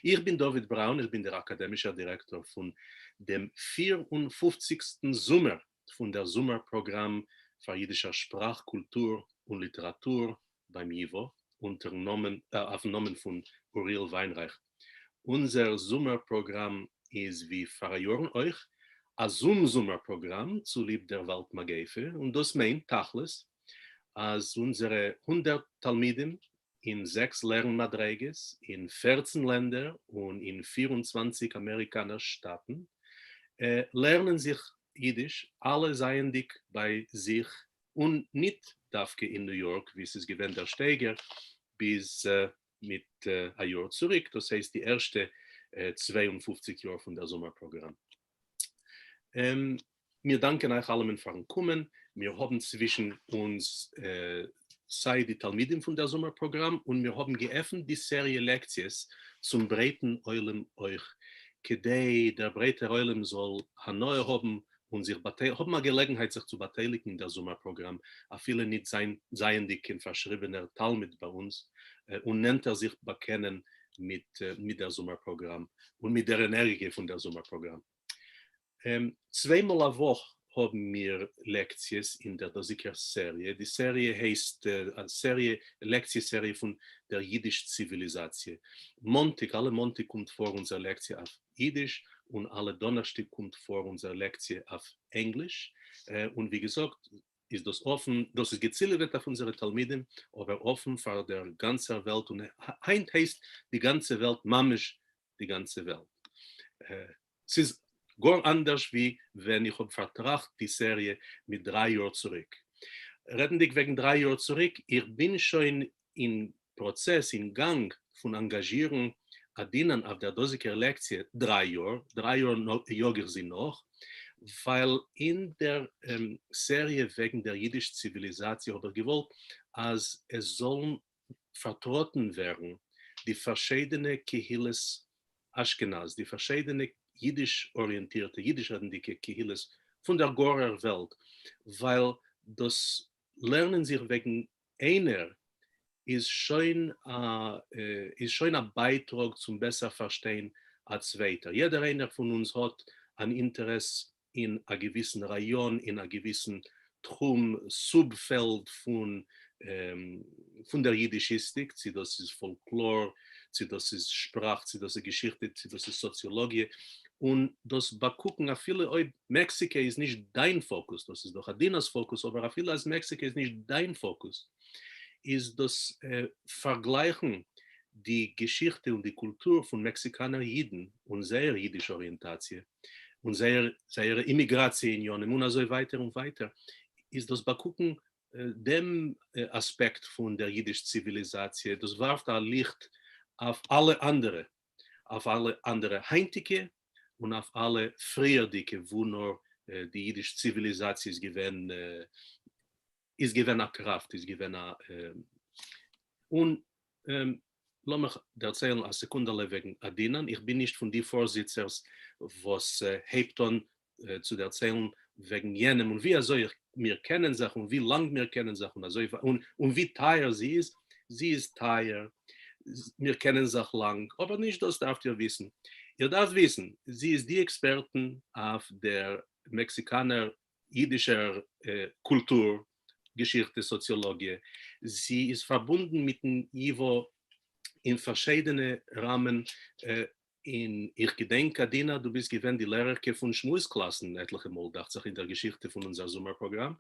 איך בין דוד בראון, איך בין דער אקאדעמישער דירעקטאר פון דעם פיר און פופציגסטן זומער פון דער זומער פראגראם פאר אידישער שפראך, קולטור און ליטעראטור ביים ייווא, אונטערן נאמען, אויפן נאמען פון אוריאל וויינרייך. אונזער זומער פראגראם איז ווי פאראיארן אויך א זום זומער פראגראם צוליב דער וועלט מגיפה, און דאס מיינט תכלית אז אונזערע 100 תלמידים אין זעקס לערן מדריגות אין 14 לענדער און אין 24 אמעריקאנער שטאטן לערנען זיך אידיש, אלע זייענדיג ביי זיך און ניט דווקא אין ניו יארק ווי ס'איז געווען דער שטייגער ביז מיט א יאר צוריק, דאס הייסט די ערשטע 52 יאר פון דער זומער פראגראם. מיר דאנקען אייך אלעמען פארן קומען, מיר האבן צווישן אונז סיי די תלמידים פון דער זומער פראגראם און מיר האבן געעפנט די סעריע לעקציעס צום ברייטן עולם אויך, כדי דער ברייטער עולם זאל הנאה האבן און זיך האבן א געלעגנהייט זיך צו באטייליגן אין דער זומער פראגראם אפילו ניט זייענדיג קיין פארשריבענער תלמיד ביי אונז, און נענטער זיך באקענען מיט מיט דער זומער פראגראם און מיט דער ענערגיע פון דער זומער פראגראם. צוויי מאל א וואך האבן מיר לעקציעס אין דער דאזיקער סעריע. די סעריע הייסט א סעריע, לעקציע סעריע פון דער יידיש ציוויליזאציע. מאנטיק, אלע מאנטיק קומט פאר אונזער לעקציע אויף יידיש, און אלע דאנערשטיק קומט פאר אונזער לעקציע אויף ענגליש. און ווי געזאגט, איז דאס אפן, דאס איז געצילעוועט אויף אונזערע תלמידים, אבער אפן פאר דער גאנצער וועלט, און היינט הייסט די גאנצע וועלט ממש די גאנצע וועלט. ס'איז גאר אנדערש ווי ווען איך האב פארטראכט די סעריע מיט דריי יאר צוריק. רעדנדיג וועגן דריי יאר צוריק, איך בין שוין אין פראצעס, אין גאנג פון אנגאזשירן עדינה'ן אויף דער דאזיגער לעקציע דריי יאר, דריי יאר יאג איך זי נאך, ווייל אין דער סעריע וועגן דער אידיש ציוויליזאציע האב איך געוואלט אז עס זאלן פארטראטן ווערן די פארשיידענע קהילות אשכנז, די פארשיידענע אידיש-אריענטירטע, אידיש-רעדנדיקע קהילות פון דער גארער וועלט, ווייל דאס לערנען זיך וועגן איינער איז שוין א איז שוין א בייטראג צום בעסער פארשטיין א צווייטער. יעדער איינער פון אונז האט אן אינטערעס אין א געוויסן ראיאן, אין א געוויסן תחום, סוב-פעלד פון פון דער יידישיסטיק, צי דאס איז פאלקלאר, צי דאס איז שפראך, צי דאס איז געשיכטע, צי דאס איז סאציאלאגיע, און דאס באקוקן אפילו אויב מעקסיקע איז נישט דיין פאקוס, דאס איז דאך עדינה'ס פאקוס, אבער אפילו אז מעקסיקע איז נישט דיין פאקוס, איז דאס פארגלייכן די געשיכטע און די קולטור פון מעקסיקאנער אידן און זייער אידיש אריענטאציע און זייער זייערע אימיגראציע עניינים און אזוי ווייטער און ווייטער, איז דאס באקוקן דעם אספעקט פון דער אידיש ציוויליזאציע, דאס ווארפט א ליכט אויף אלע אנדערע, אויף אלע אנדערע היינטיגע און אויף אלע פריערדיגע וואו נאר די אידיש ציוויליזאציע איז געווען איז געווען א קראפט, איז געווען א און לאמיך דערציילן א סעקונדעלע וועגן עדינה'ן, איך בין נישט פון די פארזיצערס וואס הייבט אן צו דערציילן וועגן יענעם און ווי אזוי מיר קענען זיך און ווי לאנג מיר קענען זיך און אזוי און ווי טייער זי איז, זי איז טייער, מיר קענען זיך לאנג, אבער נישט דאס דארפט איר וויסן, איר דארפט וויסן, זי איז די עקספערטן אויף דער מעקסיקאנער אידישער קולטור, געשיכטע, סאציאלאגיע, זי איז פארבונדן מיטן ייווא אין פארשיידענע ראמען, און איך געדענק עדינה דו ביסט געווען די לערערקע פון שמועס קלאסן עטליכע מאל דאכט זיך אין דער געשיכטע פון אונזער זומער פראגראם,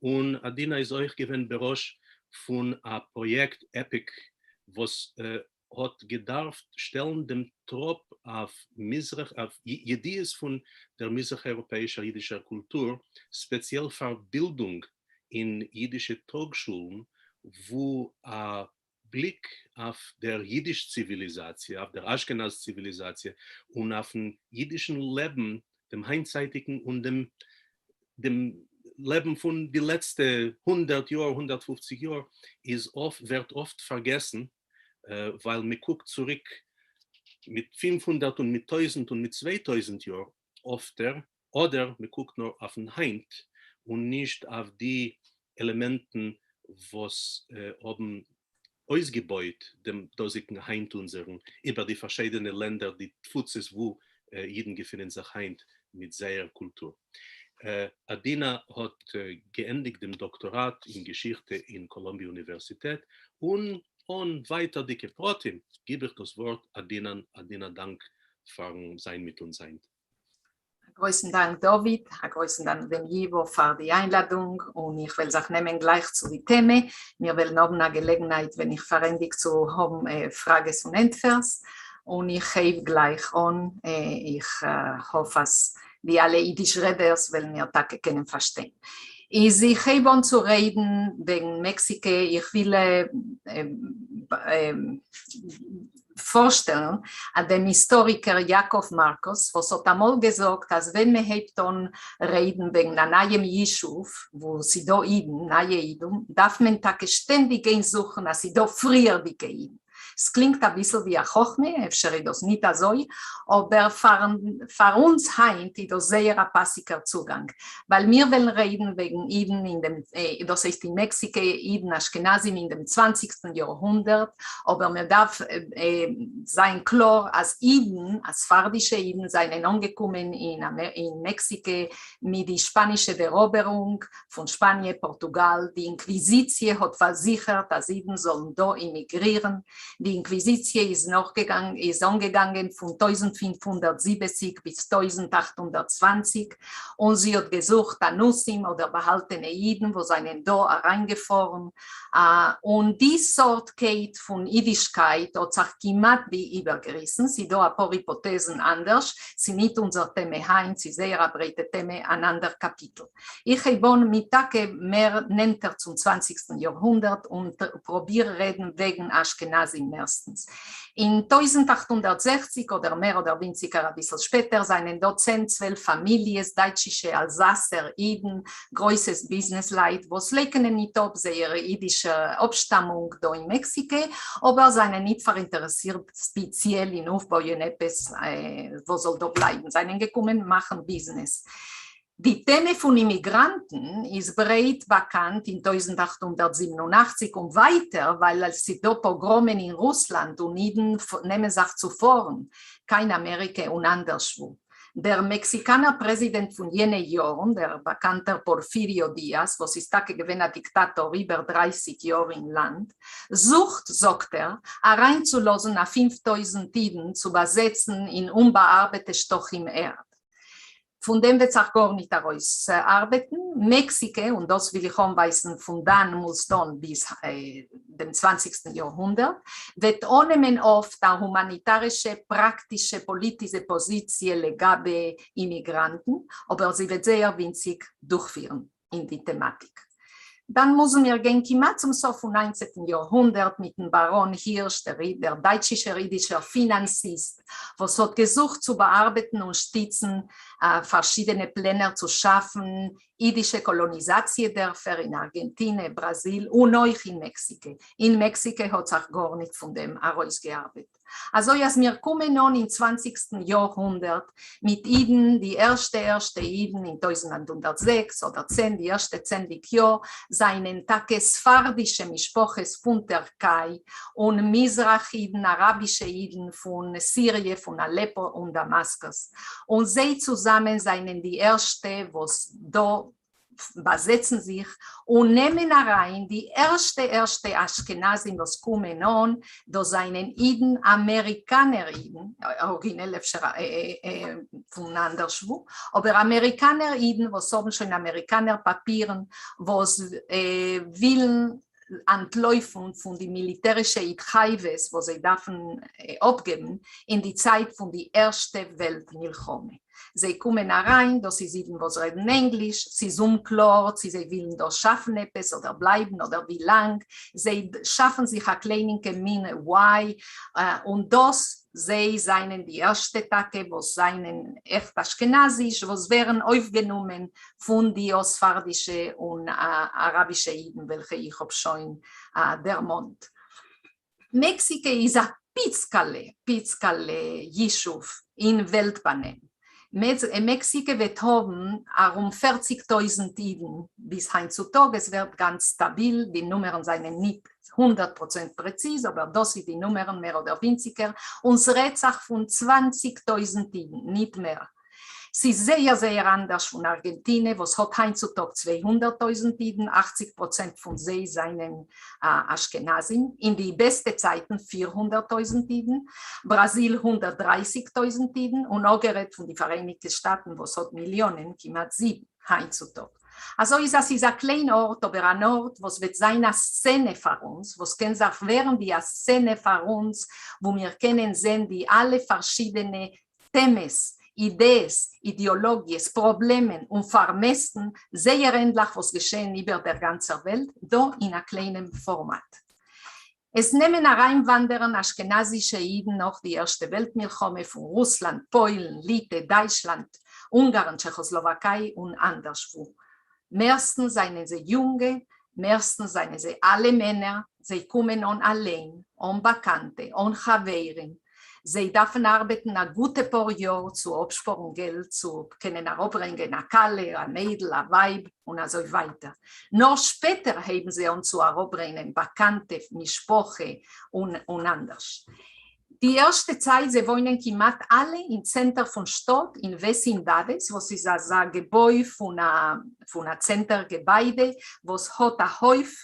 און עדינה איז אויך געווען בראש פון א פראיעקט EPIC וואס האט געדארפט שטעלן דעם טראפ אויף מזרח אויף ידיעות פון דער מזרח אייראפעאישער אידישער קולטור, ספעציעל פאר בילדונג אין אידישע טאגשולן וואו א בליק אויף דער יידיש ציוויליזאציע, אויף דער אשכנז ציוויליזאציע און אויפן יידישן לעבן, דעם היינטצייטיגן און דעם דעם לעבן פון די לעצטע 100 יאר, 150 יאר, איז אפט, ווערט אפט פארגעסן, ווייל מען קוקט צוריק מיט 500 און מיט 1000 און מיט 2000 יאר אפטער, אדער מען קוקט נאר אויפן היינט און נישט אויף די עלעמענטן וואס האבן אויסגעבויט דעם דאזיקן היינט אונזערן איבער די פארשיידענע לענדער, די תפוצות וואו אידן געפינען זיך היינט מיט זייער קולטור. עדינה האט געענדיגט דעם דאקטאראט אין געשיכטע אין קאלאמביע אוניווערסיטעט, און אן ווייטערדיגע פרטים גיב איך דאס ווארט עדינה'ן. עדינה, דאנק פארן זיין מיט אונז היינט. א גרויסן דאנק דוד, א גרויסן דאנק דעם ייווא פאר די איינלאדונג, און איך וועל זיך נעמען גלייך צו די טעמע, מיר וועלן האבן א געלעגנהייט ווען איך פארענדיג צו האבן פראגעס און ענטפערס, און איך הייב גלייך אן, איך האף אז די אלע אידיש רעדערס וועלן מיר טאקע קענען פארשטיין. איז איך הייב אן צו רעדן וועגן מעקסיקע, איך וויל פארשטעלן אט דעם היסטאריקער יעקב מארקוס וואס האט אמאל געזאגט אז ווען מען הייבט אן רעדן וועגן א נייעם ישוב וואו ס'דא אידן, נייע אידן, דארף מען טאקע שטענדיג גיין זוכן אז ס'דא פריערדיגע אידן. ס'קלינגט אביסל ווי א חכמה, אפשר איז דאס ניט אזוי, אבער פאר אונז היינט איז דאס זייער א פאסיגער צוגאנג, ווייל מיר וועלן רעדן וועגן אידן אין דעם, דאס הייסט אין מעקסיקע, אידן אשכנזים אין דעם צוואנציגסטן יארהונדערט, אבער מען דארף זיין קלאר אז אידן, אז ספרדישע אידן זענען אנגעקומען אין מעקסיקע מיט די שפאנישע דעראבערונג פון שפאניע, פארטוגאל, די אינקוויזיציע האט פארזיכערט אז אידן זאלן דא אימיגרירן, די אינקוויזיציע איז איז אנגעגאנגען פון 1570 ביז 1820, און זי האט געזוכט אנוסים אדער באהאלטענע אידן וואס זענען דא אריינגעפארן, און די סארט קייט פון אידישקייט האט זיך כמעט ווי איבערגעריסן, ס'דא אפאר היפאטעזן אנדערש, ס'ניט אונזער טעמע היינט, ס'איז זייער א ברייטע טעמע, אן אנדער קאפיטל. איך הייב אן מיט טאקע מער נענטער צום צוואנציגסטן יארהונדערט און פרוביר רעדן וועגן אשכנזים מערסטנס. אין 1860 אדער מער אדער ווינציגער אביסל שפעטער זענען דא צען צוועלף פאמיליעס דייטשישע עלזאסער אידן, גרויסע ביזנעסלייט וואס לייקענען ניט אפ זייער אידישע אפשטאמונג דא אין מעקסיקע, אבער זענען ניט פאראינטערעסירט ספעציעל אין אויפבויען עפעס וואס זאל דא בלייבן, זענען געקומען מאכן ביזנעס. די טעמע פון אימיגראנטן איז ברייט באקאנט אין 1887 און ווייטער ווייל עס איז דא פאגראמען אין רוסלאנד און אידן נעמען זיך צו פארן קיין אמעריקע און אנדערשוואו. דער מעקסיקאנער פרעזידענט פון יענע יארן, דער באקאנטער פארפיריאו דיאז, וואס איז טאקע געווען א דיקטאטאר איבער 30 יאר אין לאנד, זוכט, זאגט ער, אריינצולאזן א 5000 אידן צו באזעצן אין אומבאארבעטע שטחים ערד. פון דעם וועט זיך גארניט ארויסארבעטן. מעקסיקע, און דאס וויל איך אנווייזן פון דאנמאלסט אן ביז דעם צוואנציגסטן יארהונדערט, וועט אננעמען אפט א הומאניטארישע, פראקטישע, פאליטישע פאזיציע לגבי אימיגראנטן, אבער זי וועט זייער ווינציג דורכפירן אין די טעמאטיק. דאן מוזן מיר גיין כמעט צום סוף פון ניינצעטן יארהונדערט מיטן באראן הירש, דער דייטשישער אידישער פינאנסיסט וואס האט געזוכט צו באארבעטן און שטיצן פארשידענע פלענער צו שאפן אידישע קאלאניזאציע דערפער אין ארגענטינע, בראזיל און אויך אין מעקסיקע. אין מעקסיקע האט זיך גארניט פון דעם ארויסגעארבעט. אזוי אז מיר קומען אן אין צוואנציגסטן יארהונדערט מיט אידן, די ערשטע ערשטע אידן אין 1906 אדער 10, די ערשטע צענדליג יאר, זענען טאקע ספרדישע משפחות פון טערקיי און מזרח אידן, אראבישע אידן פון סיריע, פון אלעפא און דאמאסקוס, און זיי צוזאמען זענען די ערשטע וואס דא באזעצן זיך און נעמען אריין די ערשטע ערשטע אשכנזים וואס קומען אן, דאס זענען אידן, אמעריקאנער אידן, אריגינעל אפשר פון אנדערשוואו, אבער אמעריקאנער אידן וואס האבן שוין אמעריקאנער פאפירן, וואס ווילן אנטלויפן פון די מיליטערישע התחייבות וואס זיי דארפן אפגעבן אין די צייט פון די ערשטע וועלט מלחמה. זיי קומען אריין, דאס איז אידן וואס רעדן ענגליש, ס'איז אומקלאר צי זיי ווילן דא שאפן עפעס אדער בלייבן אדער ווי לאנג, זיי שאפן זיך א קליינינקע מין Y, און דאס זיי זענען די ערשטע טאקע וואס זענען עכט אשכנזיש וואס ווערן אויפגענומען פון די ספרדישע און אראבישע אידן וועלכע איך האב שוין דערמאנט. מעקסיקע איז א פיצקעלע פיצקעלע ישוב אין וועלט באנעם. מעקסיקע וועט האבן ארום 40,000 אידן ביז היינט צו טאג, עס ווערט גאנץ סטאביל, די נומערן זענען ניט 100% פרעציז, אבער דאס איז די נומערן מער אדער ווינציגער, און ס'רעדט זיך פון 20,000 אידן, ניט מער. ס'איז זייער זייער אנדערש פון ארגענטינע וואס האט היינט צו טאג 200,000 אידן, 80% פון זיי זענען אשכנזים, אין די בעסטע צייטן 400,000 אידן, בראזיל 130,000 אידן, און אפגערעדט פון די פאראייניגטע שטאטן וואס האט מיליאנען, כמעט זיבן, היינט צו טאג. אזוי איז אז ס'איז א קליין ארט אבער אן ארט וואס וועט זיין א סצענע פאר אונז, וואס קען זיך ווערן ווי א סצענע פאר אונז וואו מיר קענען זען די אלע פארשידענע טעמעס, אידעעס, אידעאלאגיעס, פראבלעמען און פארמעסטן, זייער ענדליך וואס געשעען איבער דער גאנצער וועלט, דא אין א קליינעם פארמאט. עס נעמען אריינוואנדערן אשכנזישע אידן נאך די ערשטע וועלט מלחמה פון רוסלאנד, פוילן, ליטע, דייטשלאנד, אונגארן, טשעכאסלאוואקיי און אנדערשוואו. מערסטנס זענען זיי יונגע, מערסטנס זענען זיי אלע מענער, זיי קומען אן אליין, אן באקאנטע, אן חברים, זיי דארפן ארבעטן א גוטע פאר יאר צו אפשפארן געלט צו קענען אראפברענגען א כלה, א מיידל, א ווייב, און אזוי ווייטער. נאר שפעטער הייבן זיי אן צו אראפברענגען באקאנטע, משפחה, און אנדערש. די ערשטע צייט זיי וואוינען כמעט אלע אין צענטער פון שטאט אין וועסינדאדעס וואס איז אזא געבוי פון א צענטער געביידע וואס האט א הויף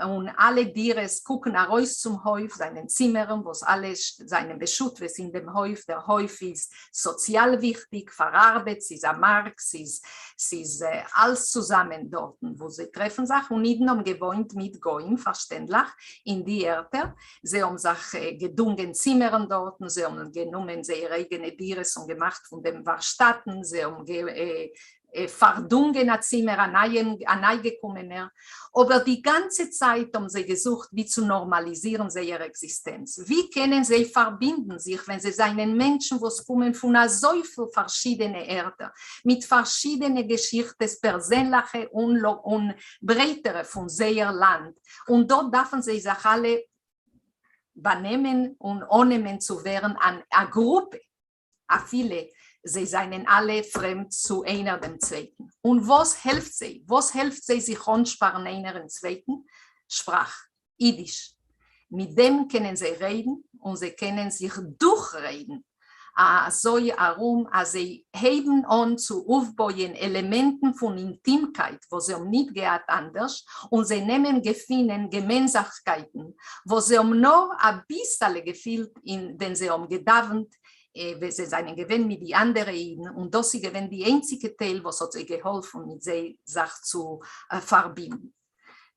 און אלע דירות קוקן ארויס צום הויף, זענען צימערן וואס אלע זענען בשותפות אין דעם הויף, דער הויף איז סאציאל וויכטיג פאר ארבעט, ס'איז א מארק, ס'איז ס'איז אלס צוזאמען דארטן וואו זיי טרעפן זיך, און אידן האבן געוואוינט מיט גוים פארשטענדליך אין די ערטער, זיי האבן זיך געדונגען צימערן דארטן, זיי האבן גענומען זייער אייגענע דירות און געמאכט פון דעם ווארשטאטן, זיי האבן פארדונגען א צימער א ניי-געקומענער, אבער די גאנצע צייט האבן זיי געזוכט ווי צו נארמאליזירן זייער עקזיסטענץ, ווי קענען זיי פארבינדן זיך ווען זיי זענען מענטשן וואס קומען פון אזויפיל פארשידענע ערטער, מיט פארשידענע געשיכטעס פערזענליכע און ברייטערע פון זייער לאנד, און דא דארפן זיי זיך אלע באנעמען און אננעמען צו ווערן א גרופע, אפילו זיי זענען אלע פרעמד צו איינער דעם צווייטן. און וואס העלפט זיי? וואס העלפט זיי זיך אנשפארן איינער אין צווייטן? שפראך. אידיש. מיט דעם קענען זיי רעדן און זיי קענען זיך דורכרעדן אזוי ארום אז זיי הייבן אן צו אויפבויען עלעמענטן פון אינטימקייט וואס זיי האבן ניט געהאט אנדערש, און זיי נעמען געפינען געמיינזאמקייטן וואס זיי האבן נאר אביסעלע געפילט אין ווען זיי האבן געדאווענט ווען זיי זענען געווען מיט די אנדערע אידן, און דאס איז געווען די איינציגע טייל וואס האט זיי געהאלפן מיט זיי זיך צו פארבינדן.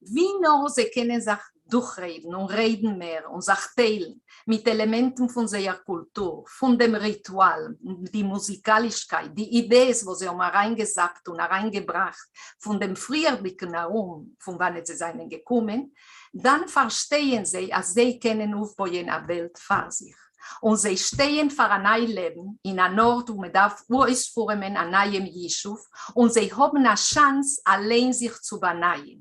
ווי נאר זיי קענען זיך דורכרעדן און רעדן מער און זיך טיילן מיט עלעמענטן פון זייער קולטור, פון דעם ריטואל, די מוזיקאלישקייט, די אידעעס וואס זיי האבן אריינגעזאפט און אריינגעבראכט פון דעם פריערדיגן ארום פון וואנעט זיי זענען געקומען, דאן פארשטייען זיי אז זיי קענען אויפבויען א וועלט פאר זיך, און זיי שטייען פאר א ניי לעבן אין אן ארט וואו מען דארף אויספורעמען א נייעם ישוב, און זיי האבן א שאנס אליין זיך צו באנייען.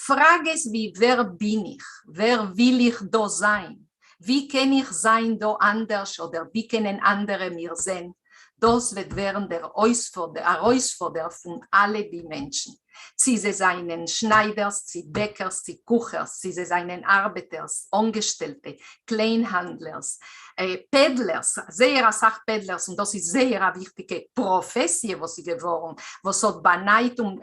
פראגעס ווי ווער בין איך? ווער וויל איך דא זיין? ווי קען איך זיין דא אנדערש אדער ווי קענען אנדערע מיר זען? דאס וועט ווערן דער ארויספאדער פון אלע די מענטשן, צי זיי זענען שניידערס, צי בעקערס, צי קוכערס, צי זיי זענען ארבעטערס, אנגעשטעלטע, קליינהאנדלערס, פעדלערס, זייער אסאך פעדלערס, און דאס איז זייער א וויכטיגע פראפעסיע וואס איז געווארן, וואס האט באנייט און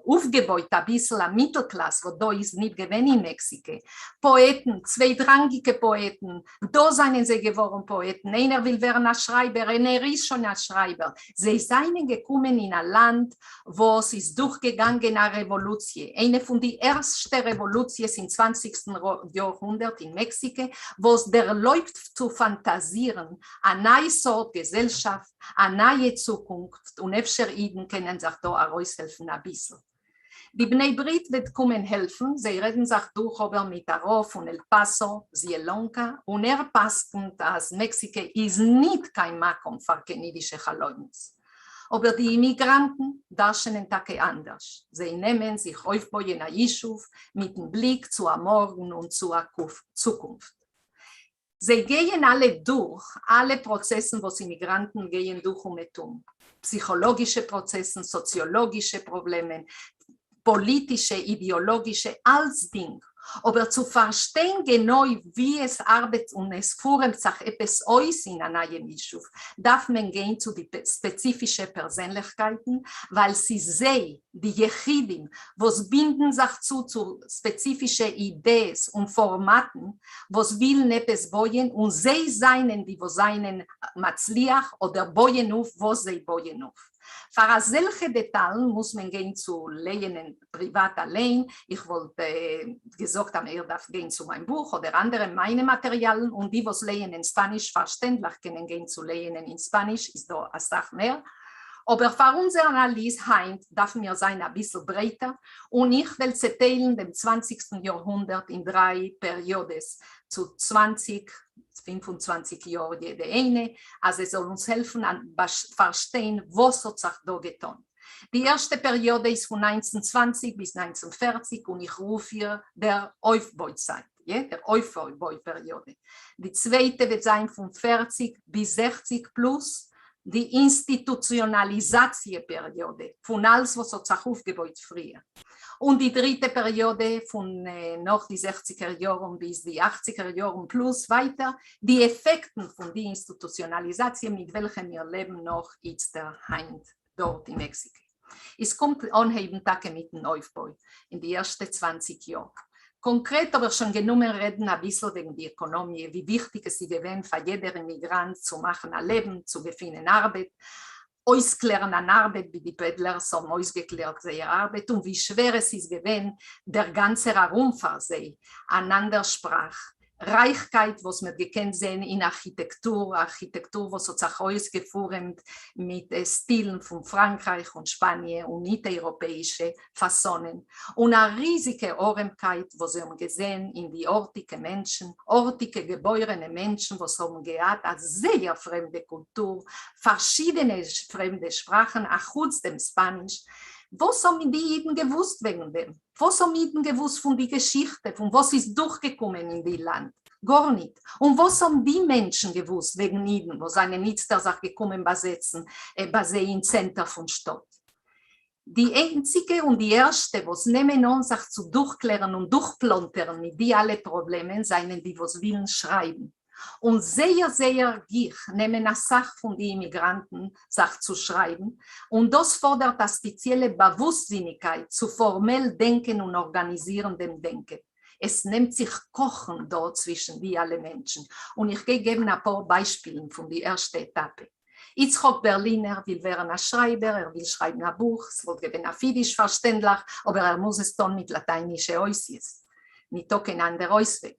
אויפגעבויט אביסל א מיטל קלאס וואס דא איז ניט געווען אין מעקסיקע, פאעטן, צווייטראנגיקע פאעטן, דא זענען זיי געווארן פאעטן, איינער וויל ווערן א שרייבער און ער איז שוין א שרייבער, זיי זענען געקומען אין א לאנד וואס איז דורכגעגאנגען א רעוואלוציע, איינע פון די ערשטע רעוואלוציעס אין צוואנציגסטן יארהונדערט אין מעקסיקע, וואס דערלויבט צו פאנטאזירן א ניי סארט געזעלשאפט, א נייע צוקונפט, און אפשר אידן קענען זיך דא ארויסהעלפן אביסל. די בני ברית וועט קומען העלפן, זיי רעדן זיך דורך אבער מיט א רב פון על פאסא, זיעלאנקא, און ער פסק'נט אז מעקסיקע איז ניט קיין מקום פאר קיין אידישע חלומות. אבער די אימיגראנטן דרש'נען טאקע אנדערש, זיי נעמען זיך אויפבויען א ישוב מיטן בליק צו א מארגן און צו א צוקונפט. זיי גייען אלע דורך אלע פראצעסן וואס אימיגראנטן גייען דורך אומעטום, פסיכאלאגישע פראצעסן, סאציאלאגישע פראבלעמען, פאליטישע, אידעאלאגישע, אלצדינג. אבער צו פארשטיין גענוי ווי עס ארבעט און עס פורעמט זיך עפעס אויס אין א נייעם ישוב, דארף מען גיין צו די ספעציפישע פערזענליכקייטן, ווייל ס'איז זיי, די יחידים, וואס בינדן זיך צו צו ספעציפישע אידעעס און פארמאטן, וואס ווילן עפעס בויען, און זיי זענען די וואס זענען מצליח אדער בויען אויף וואס זיי בויען אויף. פאר אזעלכע דעטאלן מוז מען גיין צו לייענען פריוואט אליין, איך וואלט געזאגט אז איר דארפט גיין צו מיין בוך אדער אנדערע מיינע מאטעריאלן, און די וואס לייענען ספאניש פארשטענדליך קענען גיין צו לייענען אין ספאניש, איז דא אסאך מער, אבער פאר אונזער אנאליז היינט דארפן מיר זיין אביסל ברייטער, און איך וועל צעטיילן דעם צוואנציגסטן יארהונדערט אין דריי פעריאדעס צו צוואנציג, 25 יאר יעדע איינע, אז עס זאל אונז העלפן פארשטיין וואס האט זיך דא געטון. די ערשטע פעריאדע איז פון 1920 ביז 1940 און איך רוף איר דער אויפבוי צייט, דער אויפבוי פעריאדע. די צווייטע וועט זיין פון 40 ביז 60 פלוס די אינסטיטוציאנאליזאציע פעריאדע פון אלס וואס האט זיך אויפגעבויט פריער. און די דריטע פעריאדע פון נאך די זעכציגער יארן ביז די אכציגער יארן פלוס ווייטער, די עפעקטן פון די אינסטיטוציאנאליזאציע מיט וועלכע מיר לעבן נאך איצטער היינט דארט אין מעקסיקע. עס קומט אנהייבן טאקע מיטן אויפבוי אין די ערשטע 20 יאר. קאנקרעט האב איך שוין גענומען רעדן אביסל וועגן די עקאנאמיע, ווי וויכטיג עס איז געווען פאר יעדער אימיגראנט צו מאכן א לעבן, צו געפינען ארבעט, אויסקלערן אן ארבעט ווי די פעדלערס האבן אויסגעקלערט זייער ארבעט און ווי שווער עס איז געווען דער גאנצער ארום פאר זיי, אן אנדער שפראך, רייכקייט וואס מ'האט געקענט זען אין ארכיטעקטור, ארכיטעקטור וואס האט זיך אויסגעפורעמט מיט סטילן פון פראנקרייך און שפאניע און ניט אייראפעאישע פאסאנען, און א ריזיגע ארעמקייט וואס זיי האבן געזען אין די ארטיגע מענטשן, ארטיגע געבוירענע מענטשן וואס האבן געהאט א זייער פרעמדע קולטור, פארשידענע פרעמדע שפראכן אחוץ דעם ספאניש. וואס האבן די אידן געוואוסט וועגן דעם? וואס האבן אידן געוואוסט פון די געשיכטע, פון וואס איז דורכגעקומען אין די לאנד? גארניט. און וואס האבן די מענטשן געוואוסט וועגן אידן וואס זענען איצטער זיך געקומען באזעצן ביי זיי אין צענטער פון שטאט? די איינציגע און די ערשטע וואס נעמען אן זיך צו דורכקלערן און דורכפלאנטערן מיט די אלע פראבלעמען זענען די וואס ווילן שרייבן. און זייער זייער גיך נעמען אסאך פון די אימיגראנטן זיך צו שרייבן, און דאס פאדערט א ספעציעלע באוואוסטזיניגקייט צו פארמעל דענקען און ארגאניזירן דעם דענקען. עס נעמט זיך קאכן דא צווישן די אלע מענטשן, און איך גיי געבן אפאר ביישפילן פון די ערשטע עטאפע. יצחק בערלינער וויל ווערן א שרייבער, ער וויל שרייבן א בוך, ס'וואלט געווען אויף אידיש פארשטענדליך, אבער ער מוז עס טון מיט לאטיינישע אותיות, ניטא קיין אנדער אויסוועג.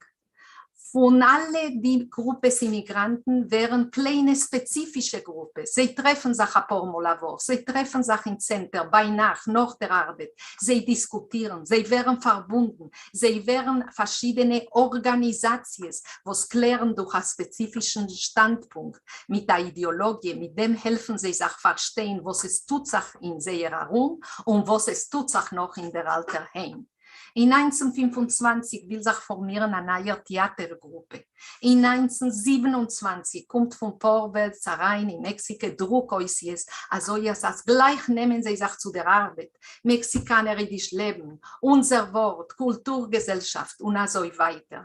פון אלע די גרופעס אימיגראנטן ווערן קליינע ספעציפישע גרופעס, זיי טרעפן זיך אפאר מאל א וואך, זיי טרעפן זיך אין צענטער ביינאכט נאך דער ארבעט, זיי דיסקוטירן, זיי ווערן פארבונדן, זיי ווערן פארשידענע ארגאניזאציעס וואס קלערן דורך א ספעציפישן שטאנדפונקט, מיט א אידעאלאגיע, מיט דעם העלפן זיי זיך פארשטיין וואס עס טוט זיך אין זייער ארום און וואס עס טוט זיך נאך אין דער אלטער היים. אין 1925 וויל זיך פארמירן א נייער טעאטער גרופע. אין 1927 קומט פון פארווערטס אריין אין מעקסיקע דרוק אותיות אזוי אז אז גלייך נעמען זיי זיך צו דער ארבעט, מעקסיקאנער אידיש לעבן, אונזער ווארט, קולטור געזעלשאפט און אזוי ווייטער.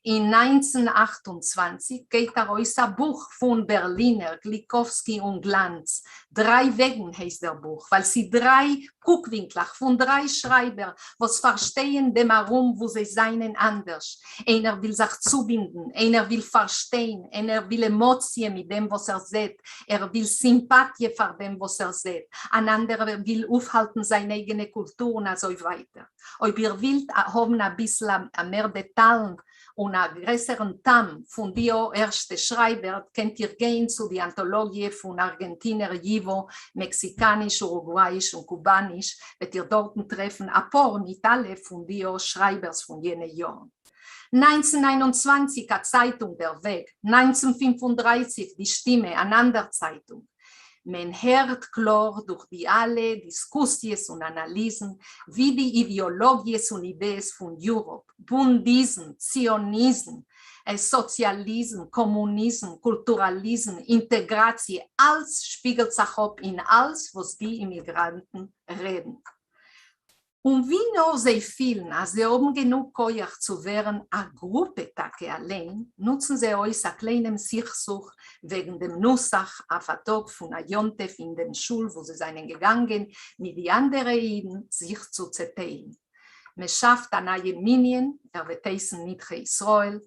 אין 1928 גייט ארויס א בוך פון בערלינער, גליקאווסקי און גלאנץ, דריי וועגן הייסט דער בוך, ווייל ס'איז דריי קוקווינקלעך פון דריי שרייבער וואס פארשטייען דעם ארום וואו זיי זענען אנדערש, איינער וויל זיך צובינדן, איינער וויל פארשטיין, איינער וויל עמאציע מיט דעם וואס ער זעט, ער וויל סימפאטיע פאר דעם וואס ער זעט, אן אנדערער וויל אויפהאלטן זיין אייגענע קולטור און אזוי ווייטער. אויב איר ווילט האבן אביסל מער דעטאלן און א גרעסערן טעם פון די ערשטע שרייבער קענט איר גיין צו די אנטאלאגיע פון ארגענטינער ייוואו, מעקסיקאניש, אורוגווייאיש און קובאניש, וועט איר דארטן טרעפן אפאר, ניט אלע, פון די שרייבערס פון יענע יארן. 1929 א צייטונג דער וועג, 1935 די שטימע אן אנדער צייטונג. מען הערט קלאר דורך די אלע דיסקוסיעס און אנאליזן ווי די אידעאלאגיעס און אידעעס פון יוראפ, בונדיזם, ציוניזם, סאציאליזם, קאמוניזם, קולטוראליזם, אינטעגראציע, אלץ שפיגלט זיך אפ אין אלץ וואס די אימיגראנטן רעדן. און ווי נאר זיי פילן אז זיי האבן גענוג כח צו ווערן א גרופע טאקע אליין, נוצן זיי אויס א קליינעם סכסוך וועגן דעם נוסח אויף א טאג פון א יום טוב אין דעם שול וואו זיי זענען געגאנגען מיט די אנדערע אידן זיך צו צעטיילן. מען שאפט א נייעם מנין, ער וועט הייסן נדחי ישראל,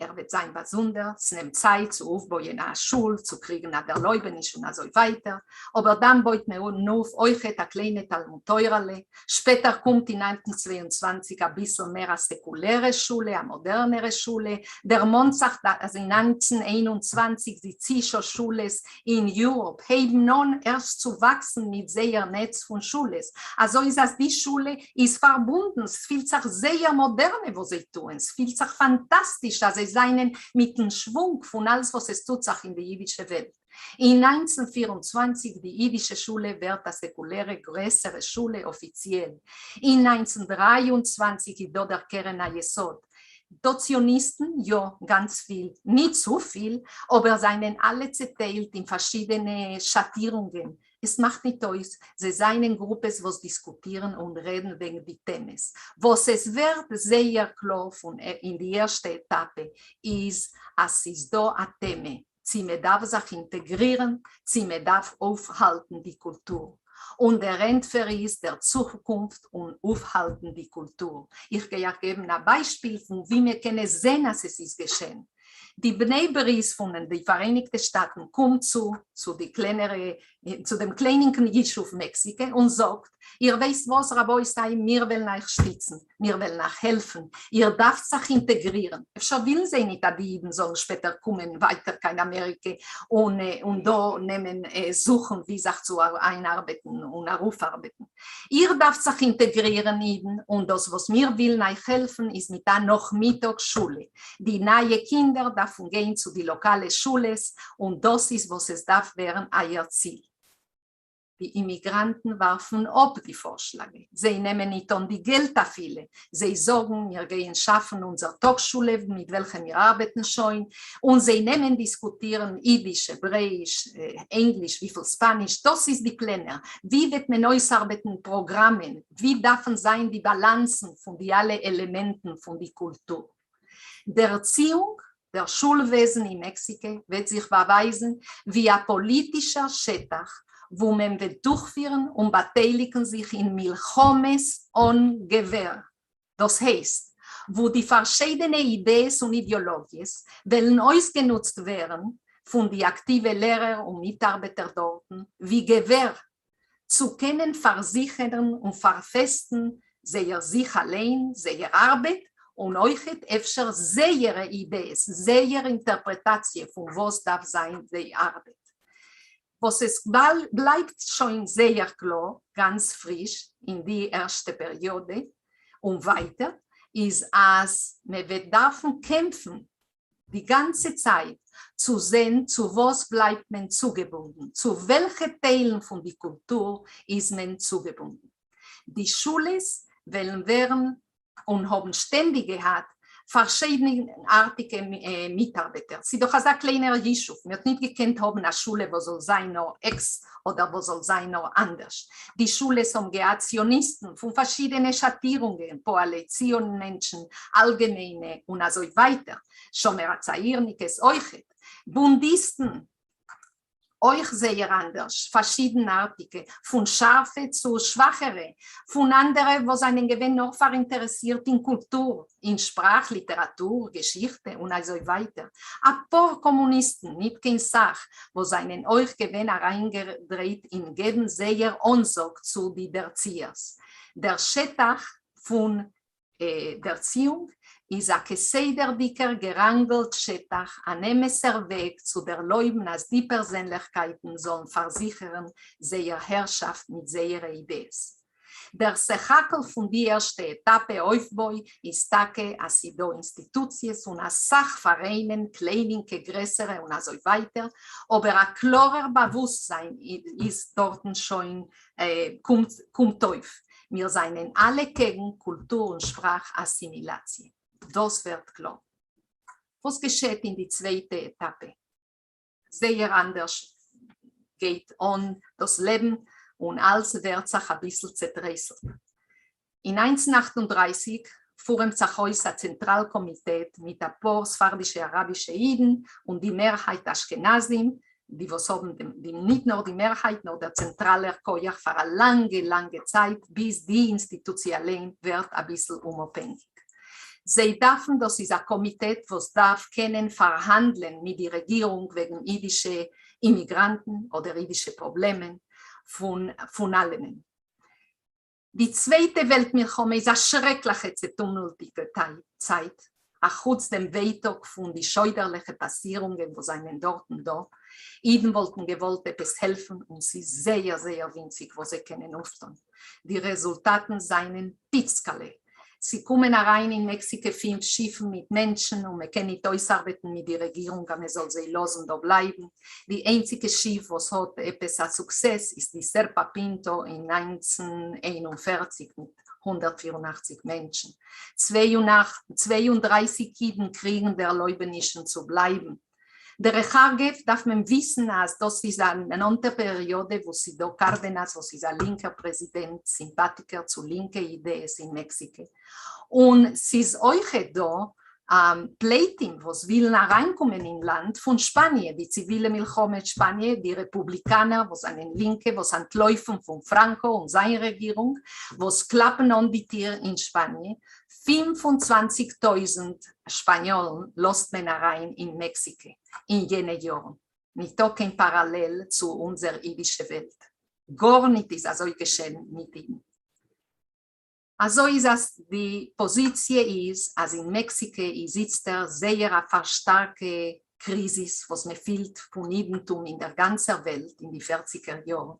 ער וועט זיין באזונדער, ס'נעמט צייט צו אויפבויען א שול, צו קריגן א דערלויבעניש און אזוי ווייטער, אבער דאן בויט מען אויף אויכעט א קליינע תלמוד תורה'לע, שפעטער קומט אין 1922 אביסל מער א סעקולערע שולע, א מאדערנערע שולע, דערמאנט זיך אז אין 1921 די צישא שולעס אין יוראפ הייבן אן ערשט צו וואקסן מיט זייער נעץ פון שולעס, אזוי איז אז די שולע איז פארבונדן, ס'פילט זיך זייער מאדערנע וואס זיי טוען, ס'פילט זיך פאנטאסטיש אז זיי זענען מיטן שוואונג פון אלס וואס עס טוט זיך אין די אידישע וועלט. אין 1924 די אידישע שולע ווערט א סעקולערע גרעסערע שולע אפיציעל, אין 1923 איז דא דער קרן היסוד, דא ציוניסטן? יא, גאנץ פיל, ניט צופיל, אבער זענען אלע צעטיילט אין פארשידענע שאטירונגען, עס מאכט ניט אויס, זיי זענען גרופעס וואס דיסקוטירן און רעדן וועגן די טעמעס. וואס עס ווערט זייער קלאר פון אין די ערשטע עטאפע איז אז ס'איז דא א טעמע צי מען דארף זיך אינטעגרירן צי מען דארף אויפהאלטן די קולטור, און דער ענטפער איז דער צוקונפט און אויפהאלטן די קולטור. איך גיי אייך געבן א ביישפיל פון ווי מען קען עס זען אז עס איז געשען. די בני ברית פון די פאראייניגטע שטאטן קומט צו צו די קלענערע צו דעם קליינינקן ישוב מעקסיקע און זאגט, איר ווייסט וואס רבותי, מיר וועלן אייך שטיצן, מיר וועלן אייך העלפן, איר דארפט זיך אינטעגרירן, אפשר ווילן זיי ניט אז די אידן זאלן שפעטער קומען ווייטער קיין אמעריקע און און דא נעמען זוכן ווי זיך צו איינארבעטן און ארויפארבעטן. איר דארפט זיך אינטעגרירן אידן, און דאס וואס מיר ווילן אייך העלפן איז מיט א נאכמיטאג שולע, די נייע קינדער דארפן גיין צו די לאקאלע שולעס, און דאס איז וואס עס דארף ווערן אייער ציל. די אימיגראנטן ווארפן אפ די פארשלאג, זיי נעמען ניט אן די געלט אפילו, זיי זאגן מיר גייען שאפן אונזער טאגשולע מיט וועלכע מיר ארבעטן שוין, און זיי נעמען דיסקוטירן אידיש, העברעאיש, ענגליש, וויפיל ספאניש, דאס איז די פלענער, ווי וועט מען אויסארבעטן פראגראמען, ווי דארפן זיין די באלאנסן פון די אלע עלעמענטן פון די קולטור. דערציאונג, דער שול-וועזן אין מעקסיקע וועט זיך באווייזן ווי א פאליטישער שטח וואו מען וועט דורכפירן און באטייליגן זיך אין מלחמות אן געווער, דאס הייסט, וואו די פארשיידענע אידעעס און אידעאלאגיעס וועלן אויסגענוצט ווערן פון די אקטיווע לערער און מיטארבעטער דארטן ווי געווער צו קענען פארזיכערן און פארפעסטן זייער זיך אליין, זייער ארבעט, און אויכעט אפשר זייערע אידעעס, זייער אינטערפרעטאציע פון וואס דארף זיין די ארבעט. וואס עס בלייבט שוין זייער קלאר גאנץ פריש אין די ערשטע פעריאדע און ווייטער, איז אז מען וועט דארפן קעמפן די גאנצע צייט צו זען צו וואס בלייבט מען צוגעבונדן, צו וועלכע טיילן פון די קולטור איז מען צוגעבונדן. די שולעס וועלן ווערן און האבן שטענדיג געהאט פארשידנארטיגע מיטארבעטער, ס'איז דאך אזא קליינער ישוב, מ'האט ניט געקענט האבן א שולע וואס זאל זיין נאר עקס אדער וואס זאל זיין נאר אנדערש, די שולעס האבן געהאט ציוניסטן פון פארשידענע שאטירונגען, פועלי ציון מענטשן, אלגעמיינע, און אזוי ווייטער, שומר הצעיר'ניקעס אויכעט, בונדיסטן אויך זייער אנדערש, פארשידנארטיגע, פון שארפע צו שוואכערע, פון אנדערע וואס זענען געווען נאר פאראינטערעסירט אין קולטור, אין שפראך, ליטעראטור, געשיכטע, און אזוי ווייטער, אפאר קאמוניסטן, ניט קיין סך, וואס זענען אויך געווען אריינגעדרייט אין געבן זייער אנזאג צו די דערציערס. דער שטח פון דערציאונג איז א כסדר'דיגער געראנגלט שטח, אן אמת'ער וועג צו דערלויבן אז די פערזענליכקייטן זאלן פארזיכערן זייער הערשאפט מיט זייערע אידעעס. דער סך הכל פון די ערשטע עטאפע אויפבוי איז טאקע אז ס'דא אינסטיטוציעס און אסאך פאראיינען, קליינינקע, גרעסערע און אזוי ווייטער, אבער א קלארער באוואוסטזיין איז דארטן שוין קומט אויף, מיר זענען אלע קעגן קולטור און שפראך אסימילאציע. דאס ווערט קלאר. וואס געשעט אין די צווייטע עטאפע? זייער אנדערש גייט אן דאס לעבן און אלס ווערט זיך אביסל צעטרייסלט. אין 1938 פֿורעמט זיך אויס אַ צענטראַל-קאָמיטעט מיט אַ פּאָר ספֿרדישע אַראַבישע ייִדן און די מערהייט אַשכּנזים, די וואָס האָבן דעם, די, ניט נאָר די מערהייט, נאָר דער צענטראַלער כּוח פֿאַר אַ לאַנגע, לאַנגע צײַט, ביז די אינסטיטוציע אַליין ווערט אַ ביסל אומאָפּהענגיק. זיי דאַרפֿן, דאָס איז אַ קאָמיטעט, וואָס דאַרף קענען פֿאַרהאַנדלען מיט די רעגירונג וועגן ייִדישע אימיגראַנטן אָדער ייִדישע פּראָבלעמען פֿון, פֿון אַלעמען. די צווייטע וועלט מלחמה איז א שרעקליכע צעטומלדיגע צייט, אחוץ דעם ווייטאג פון די שוידערליכע פאסירונגען וואס זענען דארטן דא, אידן וואלטן געוואלט עפעס העלפן און ס'איז זייער זייער ווינציג וואס זיי קענען אויפטון, די רעזולטאטן זענען פיצקעלע, ס'קומען אריין אין מעקסיקע פינף שיפן מיט מענטשן און מ'קען ניט אויסארבעטן מיט די רעגירונג אז מ'זאל זיי לאזן דא בלייבן, די איינציגע שיף וואס האט עפעס א סוקסעס איז די סערפא פינטא אין 1941 מיט 184 מענטשן. 32 אידן קריגן דערלויבענישן צו בלייבן. דרך אגב דארף מען וויסן אז דאס איז א נאנטע פעריאדע וואס ס'איז דא קארדענאס וואס איז א לינקער פרעזידענט, סימפאטיקער צו לינקע אידעעס אין מעקסיקע, און ס'איז אויכעט דא פליטים וואס ווילן אריינקומען אין לאנד פון שפאניע, די ציווילע מלחמה אין שפאניע, די רעפובליקאנער וואס זענען לינקע וואס אנטלויפן פון פראנקא און זיין רעגירונג וואס קלאפן אן די טיר אין שפאניע, 25,000 שפאניאלן לאזט מען אריין אין מעקסיקע אין יענע יארן, ניטא קיין פאראלעל צו אונזער אידישע וועלט, גארניט איז אזוי געשען מיט אידן. אזוי איז אז די פאזיציע איז אז אין מעקסיקע איז איצטער זייער א פארשטארקע קריזיס וואס מען פילט פון אידנטום אין דער גאנצער וועלט אין די פערציגער יארן,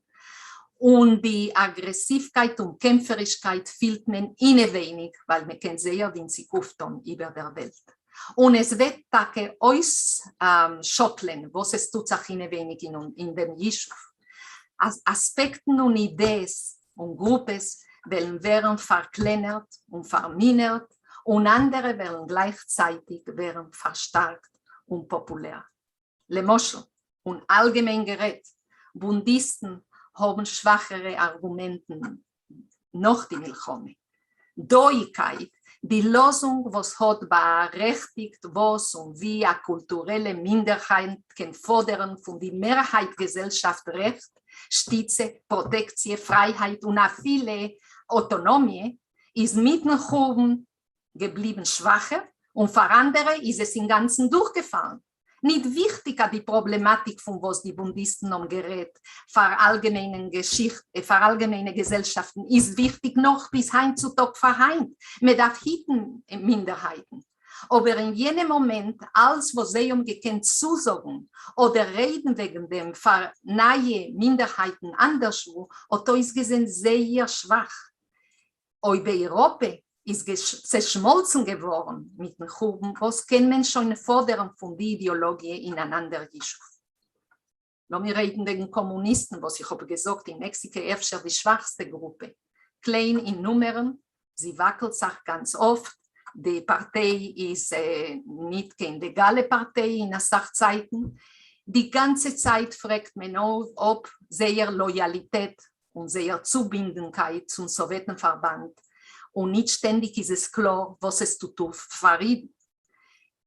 און די אגרעסיווקייט און קעמפערישקייט פילט מען אינעווייניג ווייל מען קען זייער ווינציג אויפטון איבער דער וועלט, און עס וועט טאקע אויסשאקלען וואס עס טוט זיך אינעווייניג אין דעם ישוב, אז אספעקטן און אידעעס און גרופעס וועלן ווערן פארקלענערט און פארמינערט און אנדערע וועלן גלייכצייטיג ווערן פארשטארקט און פאפולער. למשל, און אלגעמיין גערעדט, בונדיסטן האבן שוואכערע ארגומענטן נאך די מלחמה. דאיקייט, די לאזונג וואס האט בארעכטיגט וואס און ווי א קולטורעלע מינדערהייט קען פאדערן פון די מערהייט געזעלשאפט רעכט, שטיצע, פראטעקציע, פרייהייט און אפילו אוטונאמיע, איז מיטן חורבן געבליבן שוואכער און פאר אנדערע איז עס אינגאנצן דורכגעפאלן. ניט וויכטיק אט די פראבלעמאטיק פון וואס די בונדיסטן האבן גערעדט פאר אלגעמיינען געשיכט פאר אלגעמיינע געזעלשאפטן איז וויכטיק נאך ביז היינט צו טאג פאר היינט מען דארף היטן מינדערהייטן אבער אין יענעם מאמענט אלץ וואס זיי האבן געקענט צוזאגן אדער רעדן וועגן דעם פאר נייע מינדערהייטן אנדערשוואו האט אויסגעזען זייער שוואך אויב אייראפע איז צעשמאלצן געווארן מיטן חורבן וואס קען מען שוין פאדערן פון די אידעאלאגיע אין אן אנדער ישוב? לאמיר רעדן וועגן קאמוניסטן וואס איך האב געזאגט אין מעקסיקע אפשר די שוואכסטע גרופע, קליין אין נומערן, זי וואקלט זיך גאנץ אפט, די פארטיי איז ניט קיין לעגאלע פארטיי אין אסאך צייטן, די גאנצע צייט פרעגט מען אפ זייער לאיאליטעט און זייער צובינדנקייט צום סאוועטן פארבאנד, און ניט שטענדיק איז עס קלאר וואס עס טוט אויף פאר אידן.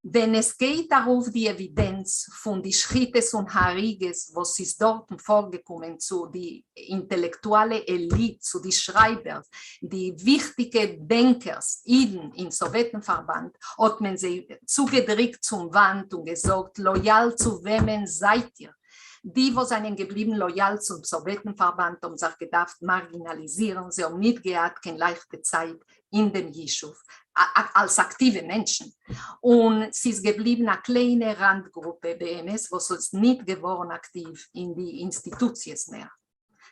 ווען עס גייט ארויף די עווידענץ פון די שחיטות און הריגות וואס איז דארטן פארגעקומען צו די אינטעלעקטואלע עליט, צו די שרייבערס, די וויכטיקע דענקערס, אידן אין סאוועטן פארבאנד, האט מען זיי צוגעדריקט צום וואנט און געזאגט, לאיאל צו וועמען זייט איר? די וואס זענען געבליבן לאיאל צום סאוועטן פארבאנד האבן זיך געדארפט מארגינאליזירן, זיי האבן ניט געהאט קיין לייכטע צייט אין דעם ישוב אלס אקטיווע מענטשן, און ס'איז געבליבן א קליינע ראנד גרופע באמת וואס איז ניט געווארן אקטיוו אין די אינסטיטוציעס מער.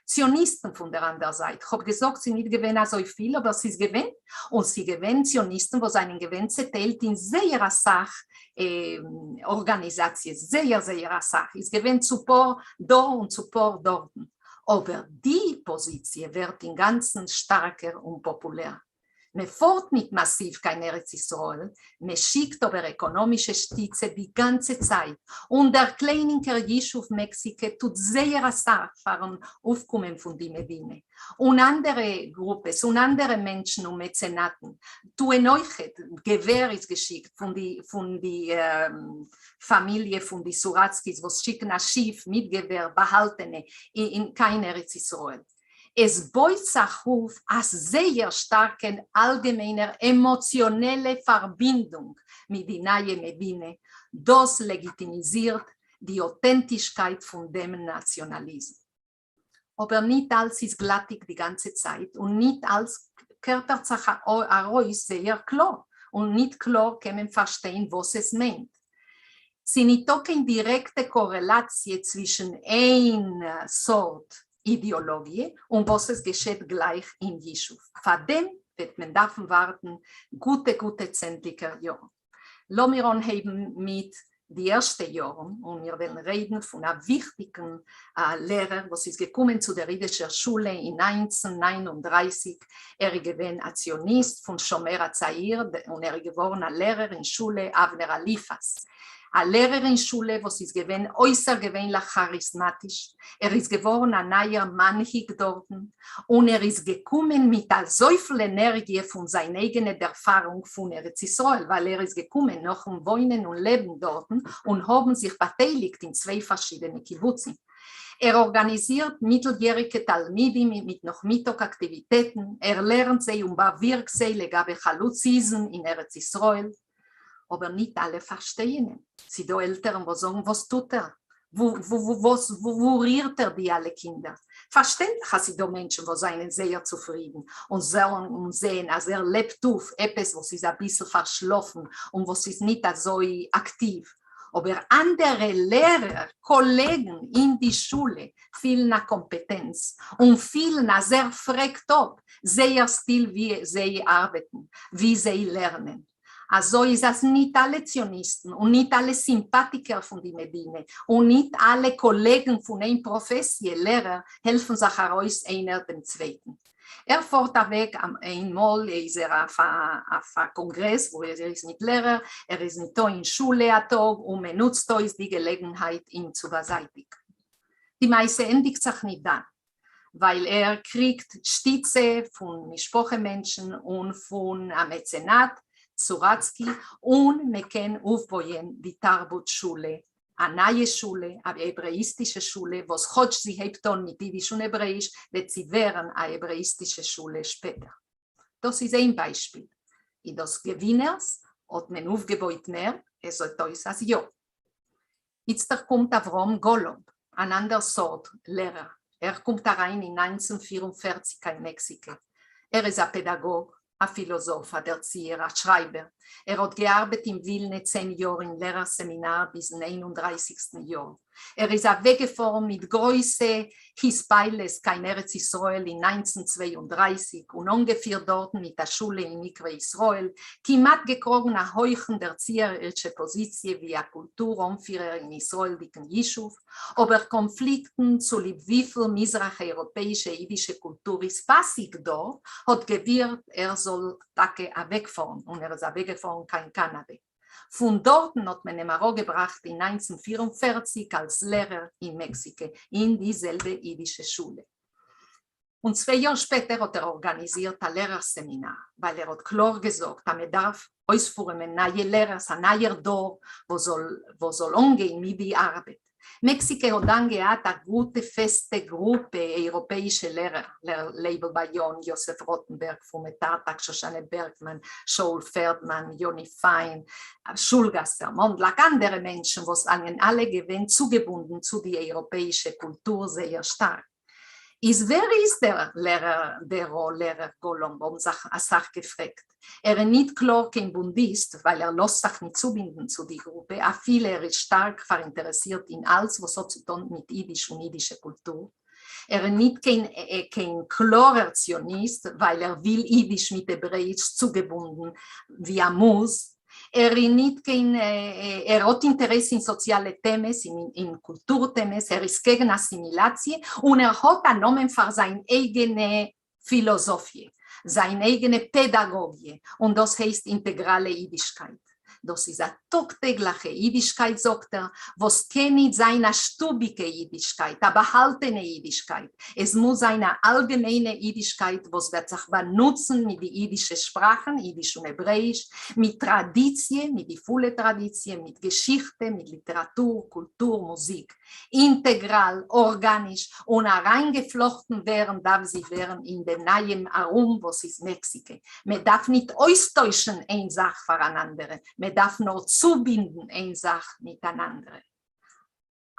ציוניסטן פון דער אנדער זייט, כ'האב געזאגט ס'איז ניט געווען אזוי פיל אבער ס'איז געווען, און ס'איז געווען ציוניסטן וואס זענען געווען צעטיילט אין זייער אסאך ארגאניזאציעס, זייער זייער אסאך, איז געווען צו פאר דא און צו פאר דארטן, אבער די פאזיציע ווערט אינגאנצן שטארקער און פאפולער. מען פארט ניט מאסיוו קיין ארץ ישראל, מען שיקט אבער עקאנאמישע שטיצע די גאנצע צייט, און דער קליינינקער ישוב מעקסיקע טוט זייער אסאך פארן אויפקומען פון די מדינה, און אנדערע גרופעס און אנדערע מענטשן און מעצענאטן טוען אויכעט, געווער איז געשיקט פון די פון די פאמיליע פון די סוראצקיס וואס שיקן א שיף מיט געווער באהאלטענע אין קיין ארץ ישראל. עס בויט זיך אויף א זייער שטארקע אלגעמיינער עמאציאנעלע פארבינדונג מיט די נייע מדינה, דאס לעגיטימיזירט די אויטענטישקייט פון דעם נאציאנאליזם. אבער ניט אלץ איז גלאטיג די גאנצע צייט און ניט אלץ קערפערט זיך ארויס זייער קלאר, און ניט קלאר קען מען פארשטיין וואס עס מיינט. ס'ניטא קיין דירעקטע קארעלאציע צווישן איין סארט אידעאלאגיע און וואס עס געשעט גלייך אין ישוב. פאר דעם וועט מען דארפן ווארטן גוטע גוטע צענדליגער יארן. לאמיר אנהייבן מיט די ערשטע יארן און מיר וועלן רעדן פון א וויכטיגן לערער וואס איז געקומען צו דער אידישער שולע אין 1939, ער איז געווען א ציוניסט פון שומר הצעיר און ער איז געווארן א לערער אין שולע אבנר אליפז, א לערער אין שולע וואס איז געווען אויסערגעווענליך כאריזמאטיש, ער איז געווארן א נייער מנהיג דארטן, און ער איז געקומען מיט אזויפיל ענערגיע פון זיין אייגענע ערפארונג פון ארץ ישראל, ווייל ער איז געקומען נאכן וואוינען און לעבן דארטן און האבן זיך באטייליגט אין צוויי פארשידענע קיבוצים. ער ארגאניזירט מיטל-יעריגע תלמידים מיט נאכמיטאג אקטיוויטעטן, ער לערנט זיי און באווירקט זיי לגבי חלוציזם אין ארץ ישראל, אבער ניט אלע פארשטייען אים, ס'דא עלטערן וואס זאגן וואס טוט ער? וואס וואו רירט ער די אלע קינדער? פארשטענדליך אז ס'דא מענטשן וואס זענען זייער צופרידן און זאלן זעהן אז ער לעבט אויף עפעס וואס איז אביסל פארשלאפן און וואס איז ניט אזוי אקטיוו, אבער אנדערע לערער, קאלעגן אין די שולע פילן א קאמפעטענץ און פילן אז ער פרעגט אפ זייער סטיל ווי זיי ארבעטן, ווי זיי לערנען. אזוי איז אז ניט אלע ציוניסטן און ניט אלע סימפאטיקער פון די מדינה און ניט אלע קאלעגן פון איין פראפעסיע, לערער, העלפן זיך ארויס איינער דעם צווייטן. ער פארט אוועק, איינמאל איז ער אויף א קאנגרעס וואו ער איז מיט לערער, ער איז ניטא אין שולע א טאג און מען נוצט אויס די געלעגנהייט אים צו באזייטיגן. די מעשה ענדיגט זיך ניט דאן, ווייל ער קריגט שטיצע פון משפחה מענטשן און פון א מעצענאט, סוראצקי, און מען קען אויפבויען די תרבות שולע, א נייע שולע, א העברעאיסטישע שולע, וואס כאטש זי הייבט אן מיט אידיש און העברעאיש, וועט זי ווערן א העברעאיסטישע שולע שפעטער. דאס איז איין ביישפיל. איז דאס געווינערס? האט מען אויפגעבויט מער? עס זעט אויס אז יא. איצטער קומט אברהם גאלאמב, אן אנדער סארט לערער, ער קומט אריין אין 1944 קיין מעקסיקע, ער איז א פעדאגאג, א פילאזאף, א דערציער, א שרייבער, ער האט געארבעט אין ווילנע צען יאר אין לערער סעמינאר ביזן איין און דרייסיגסטן יאר, ער איז אוועקגעפארן מיט גרויסע התפעלות קיין ארץ ישראל אין 1932 און אנגעפירט דארטן מיט א שולע אין מקווה ישראל, כמעט געקראגן א הויכן דערציערישע פאזיציע ווי א קולטור אנפירער אין ישראל'דיגן ישוב, אבער קאנפליקטן צוליב וויפיל מזרח אייראפעאישע אידישע קולטור איז פאסיג דא האט געווירקט ער זאל טאקע אוועקפארן און ער איז אוועקגעפארן קיין קאנאדע. פון דארטן האט מען אים אראפגעבראכט אין 1944 אלס לערער אין מעקסיקע אין די זעלבע אידישע שולע. און צוויי יאר שפעטער האט ער ארגאניזירט א לערער סעמינאר, ווייל ער האט קלאר געזאגט אז מען דארף אויספורעמען נייע לערערס, א נייער דור וואס זאל וואס זאל אנגיין מיט די ארבעט. מעקסיקע האט דאן געהאט א גוטע פעסטע גרופע אייראפעאישע לערער, לייבל באיאן, יוסף ראטענבערג, פרומע טארטאק, שושנה בערגמאן, שאול פערדמאן, יוני פיין, שולגאסער, מאנדלאק, אנדערע מענטשן וואס זענען אלע געווען צוגעבונדן צו די אייראפעאישע קולטור זייער שטארק. איז ווער איז דער לערער דער לערער גאלאמב האבן זיך אסאך געפרעגט. ער איז ניט קלאר קיין בונדיסט ווייל ער לאזט זיך ניט צובינדן צו די גרופע אפילו ער איז שטארק פאראינטערעסירט אין אלץ וואס האט צו טאן מיט אידיש און אידישע קולטור. ער איז ניט קיין קיין קלארער ציוניסט ווייל ער וויל אידיש מיט העברעאיש צוגעבונדן ווי א מוז. ער איז ניט קיין, ער האט אינטערעס אין סאציאלע טעמעס, אין קולטור טעמעס, ער איז קעגן אסימילאציע, און ער האט א נאמען פאר זיין אייגענע פילאזאפיע. זיין אייגענע פעדאגאגיע, און דאס הייסט אינטעגראלע אידישקייט. דאס איז א טאג-טעגליכע אידישקייט, זאגט ער, וואס קען ניט זיין א שטוביקע אידישקייט, א באהאלטענע אידישקייט, עס מוז זיין א אלגעמיינע אידישקייט וואס וועט זיך באנוצן מיט די אידישע שפראכן, אידיש און העברעאיש, מיט טראדיציע, מיט די פולע טראדיציע, מיט געשיכטע, מיט ליטעראטור, קולטור, מוזיק. אינטעגראל, ארגאניש, און אריינגעפלאכטן ווערן דארף זי ווערן אין דעם נייעם ארום וואס איז מעקסיקע. מען דארף ניט אויסטוישן איין זאך פאר אן אנדערע, מען דארף נאר צובינדן איין זאך מיט אן אנדערע.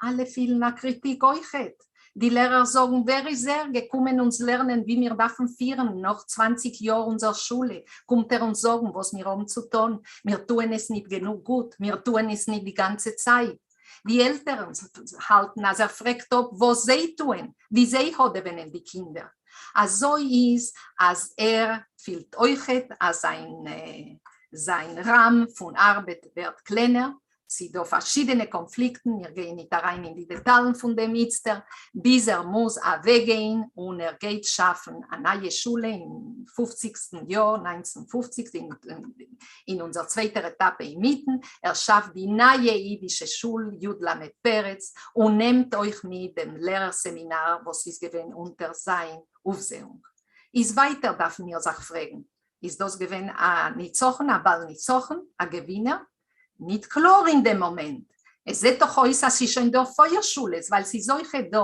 אלע פילן א קריטיק אויכעט. די לערער זאגן, ווער איז ער געקומען אונז לערנען ווי מיר דארפן פירן, נאך צוואנציג יאר אונזער שולע, קומט ער אונז זאגן וואס מיר האבן צו טון, מיר טוען עס ניט גענוג גוט, מיר טוען עס ניט די גאנצע צייט. די עלטערן האלטן אז ער פרעגט אפ וואס זיי טוען, ווי זיי האדעווענען די קינדער. אזוי איז אז ער פילט אויכעט אז זיין זיין ראם פון ארבעט ווערט קלענער, ס'דא פארשידענע קאנפליקטן, מיר גייען ניט אריין אין די דעטאלן פון דעם איצטער, ביז ער מוז אוועקגיין און ער גייט שאפן א נייע שולע אין פופציגסטן יאר, 1950, אין אונזער צווייטער עטאפע אינמיטן, ער שאפט די נייע אידישע שול י ל פרץ און נעמט אויך מיט דעם לערער סעמינאר וואס איז געווען אונטער זיין אויפזעאונג. איז ווייטער דארפן מיר זיך פרעגן, איז דאס געווען א ניצחון, א בעל ניצחון, א געווינער? ניט קלאר אין דעם מאמענט. עס זעט דאך אויס אז ס'איז שוין דא פויער שולעס, ווייל ס'איז אויכעט דא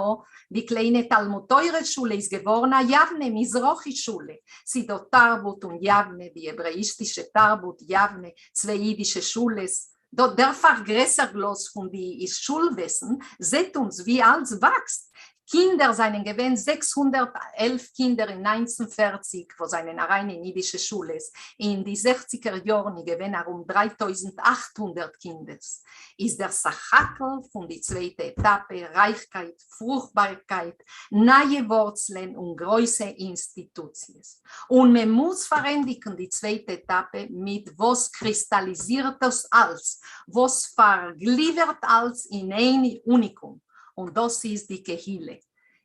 די קליינע תלמוד תורה שולע איז געווארן א יבנה מזרחי שולע, ס'איז דא תרבות און יבנה, די העברעאיסטישע תרבות, יבנה, צוויי אידישע שולעס, דא דער פארגרעסער גלאז פון די שולוועסן זעט אונז ווי אלץ וואקסט, קינדער זענען געווען 611 קינדער אין 1940 וואס זענען אריין אין אידישע שולעס, אין די זעכציגער יארן איז געווען ארום 3800 קינדערס, איז דער סך הכל פון די צווייטע עטאפע, רייכקייט, פרוכטבארקייט, נייע ווארצלען און גרויסע אינסטיטוציעס. און מען מוז פארענדיגן די צווייטע עטאפע מיט וואס קריסטאליזירט דאס אלץ, וואס פארגליווערט אלץ אין איין אוניקום, און דאס איז די קהילה,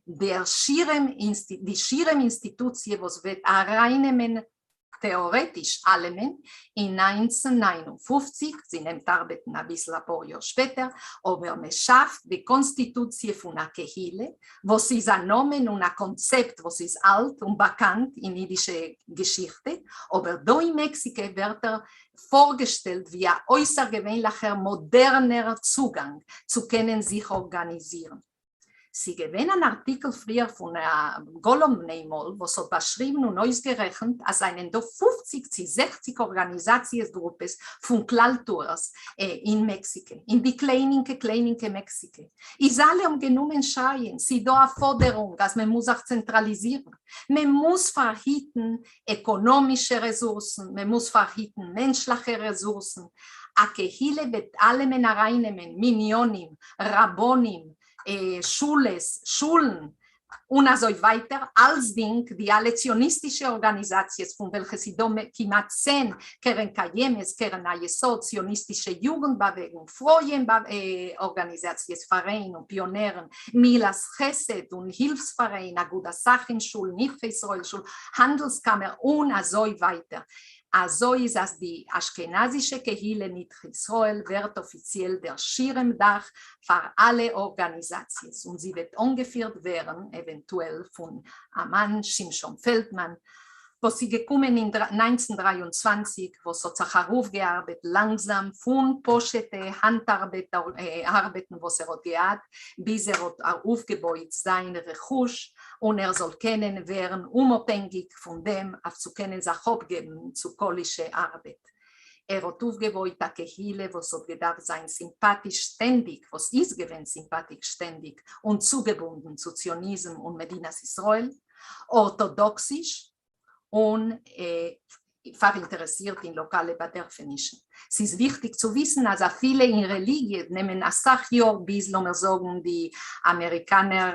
דער שירעם, די שירעם אינסטיטוציע וואס וועט ארייננעמען טעארעטיש אלעמען אין 1959, זי נעמט ארבעטן אביסל אפאר יאר שפעטער, אבער מען שאפט די קאנסטיטוציע פון א קהילה, וואס איז א נאמען און א קאנצעפט וואס איז אלט און באקאנט אין אידישע געשיכטע, אבער דא אין מעקסיקע ווערט ער פארגעשטעלט ווי א אויסערגעווענליכער מאדערנער צוגאנג צו קענען זיך ארגאניזירן. ס'געווען אן ארטיקל פריער פון גאלאמבן איינמאל וואס האט באשריבן און אויסגערעכנט אז זענען דא פופציג צי זעכציג ארגאניזאציעס גרופעס פון כלל טוערס אין מעקסיקע, אין די קליינינקע קליינינקע מעקסיקע, איז אלע האבן גענומען שרייען ס'דא א פאדערונג אז מען מוז זיך צענטראליזירן, מען מוז פארהיטן עקאנאמישע רעסורסן, מען מוז פארהיטן מענטשליכע רעסורסן, א קהילה וועט אלעמען ארייננעמען, מניינים, רבנים, שולעס, שולן, און אזוי ווייטער, אלסדינג די אלע ציוניסטישע ארגאניזאציעס פון וועלכע ס'איז דא כמעט צען, קרן קיימת, קרן היסוד, ציוניסטישע יוגנט באוועגונג, פרויען ארגאניזאציעס, פאראיין און פיאנערן, גמילת חסד און הילפס פאראיין, אגודת אחים שול, נדחי ישראל שול, האנדלסקאמער און אזוי ווייטער. אזוי איז אז די אשכנזישע קהילה נדחי ישראל ווערט אפיציעל דער שירעם דאך פאר אלע ארגאניזאציעס און זי וועט אנגעפירט ווערן עווענטועל פון א מאן שמשון פעלדמאן וואס איז געקומען אין 1923 וואס האט זיך ארויפגעארבעט לאנגזאם פון פשוטע האנט ארבעטן וואס ער האט געהאט ביז ער האט אויפגעבויט זיין רכוש און ער זאל קענען ווערן אומאפהענגיק פון דעם אויף צו קענען זיך אפגעבן צו קהל'ישע ארבעט. ער האט אויפגעבויט א קהילה וואס האט געדארפט זיין סימפאטיש שטענדיג, וואס איז געווען סימפאטיק שטענדיג און צוגעבונדן צו ציוניזם און מדינת ישראל, ארטאדאקסיש און פאראינטערעסירט אין לאקאלע באדערפענישן. ס'איז וויכטיג צו וויסן אז אפילו אין רעליגיע נעמען אסאך יאר ביז לאמיר זאגן די אמעריקאנער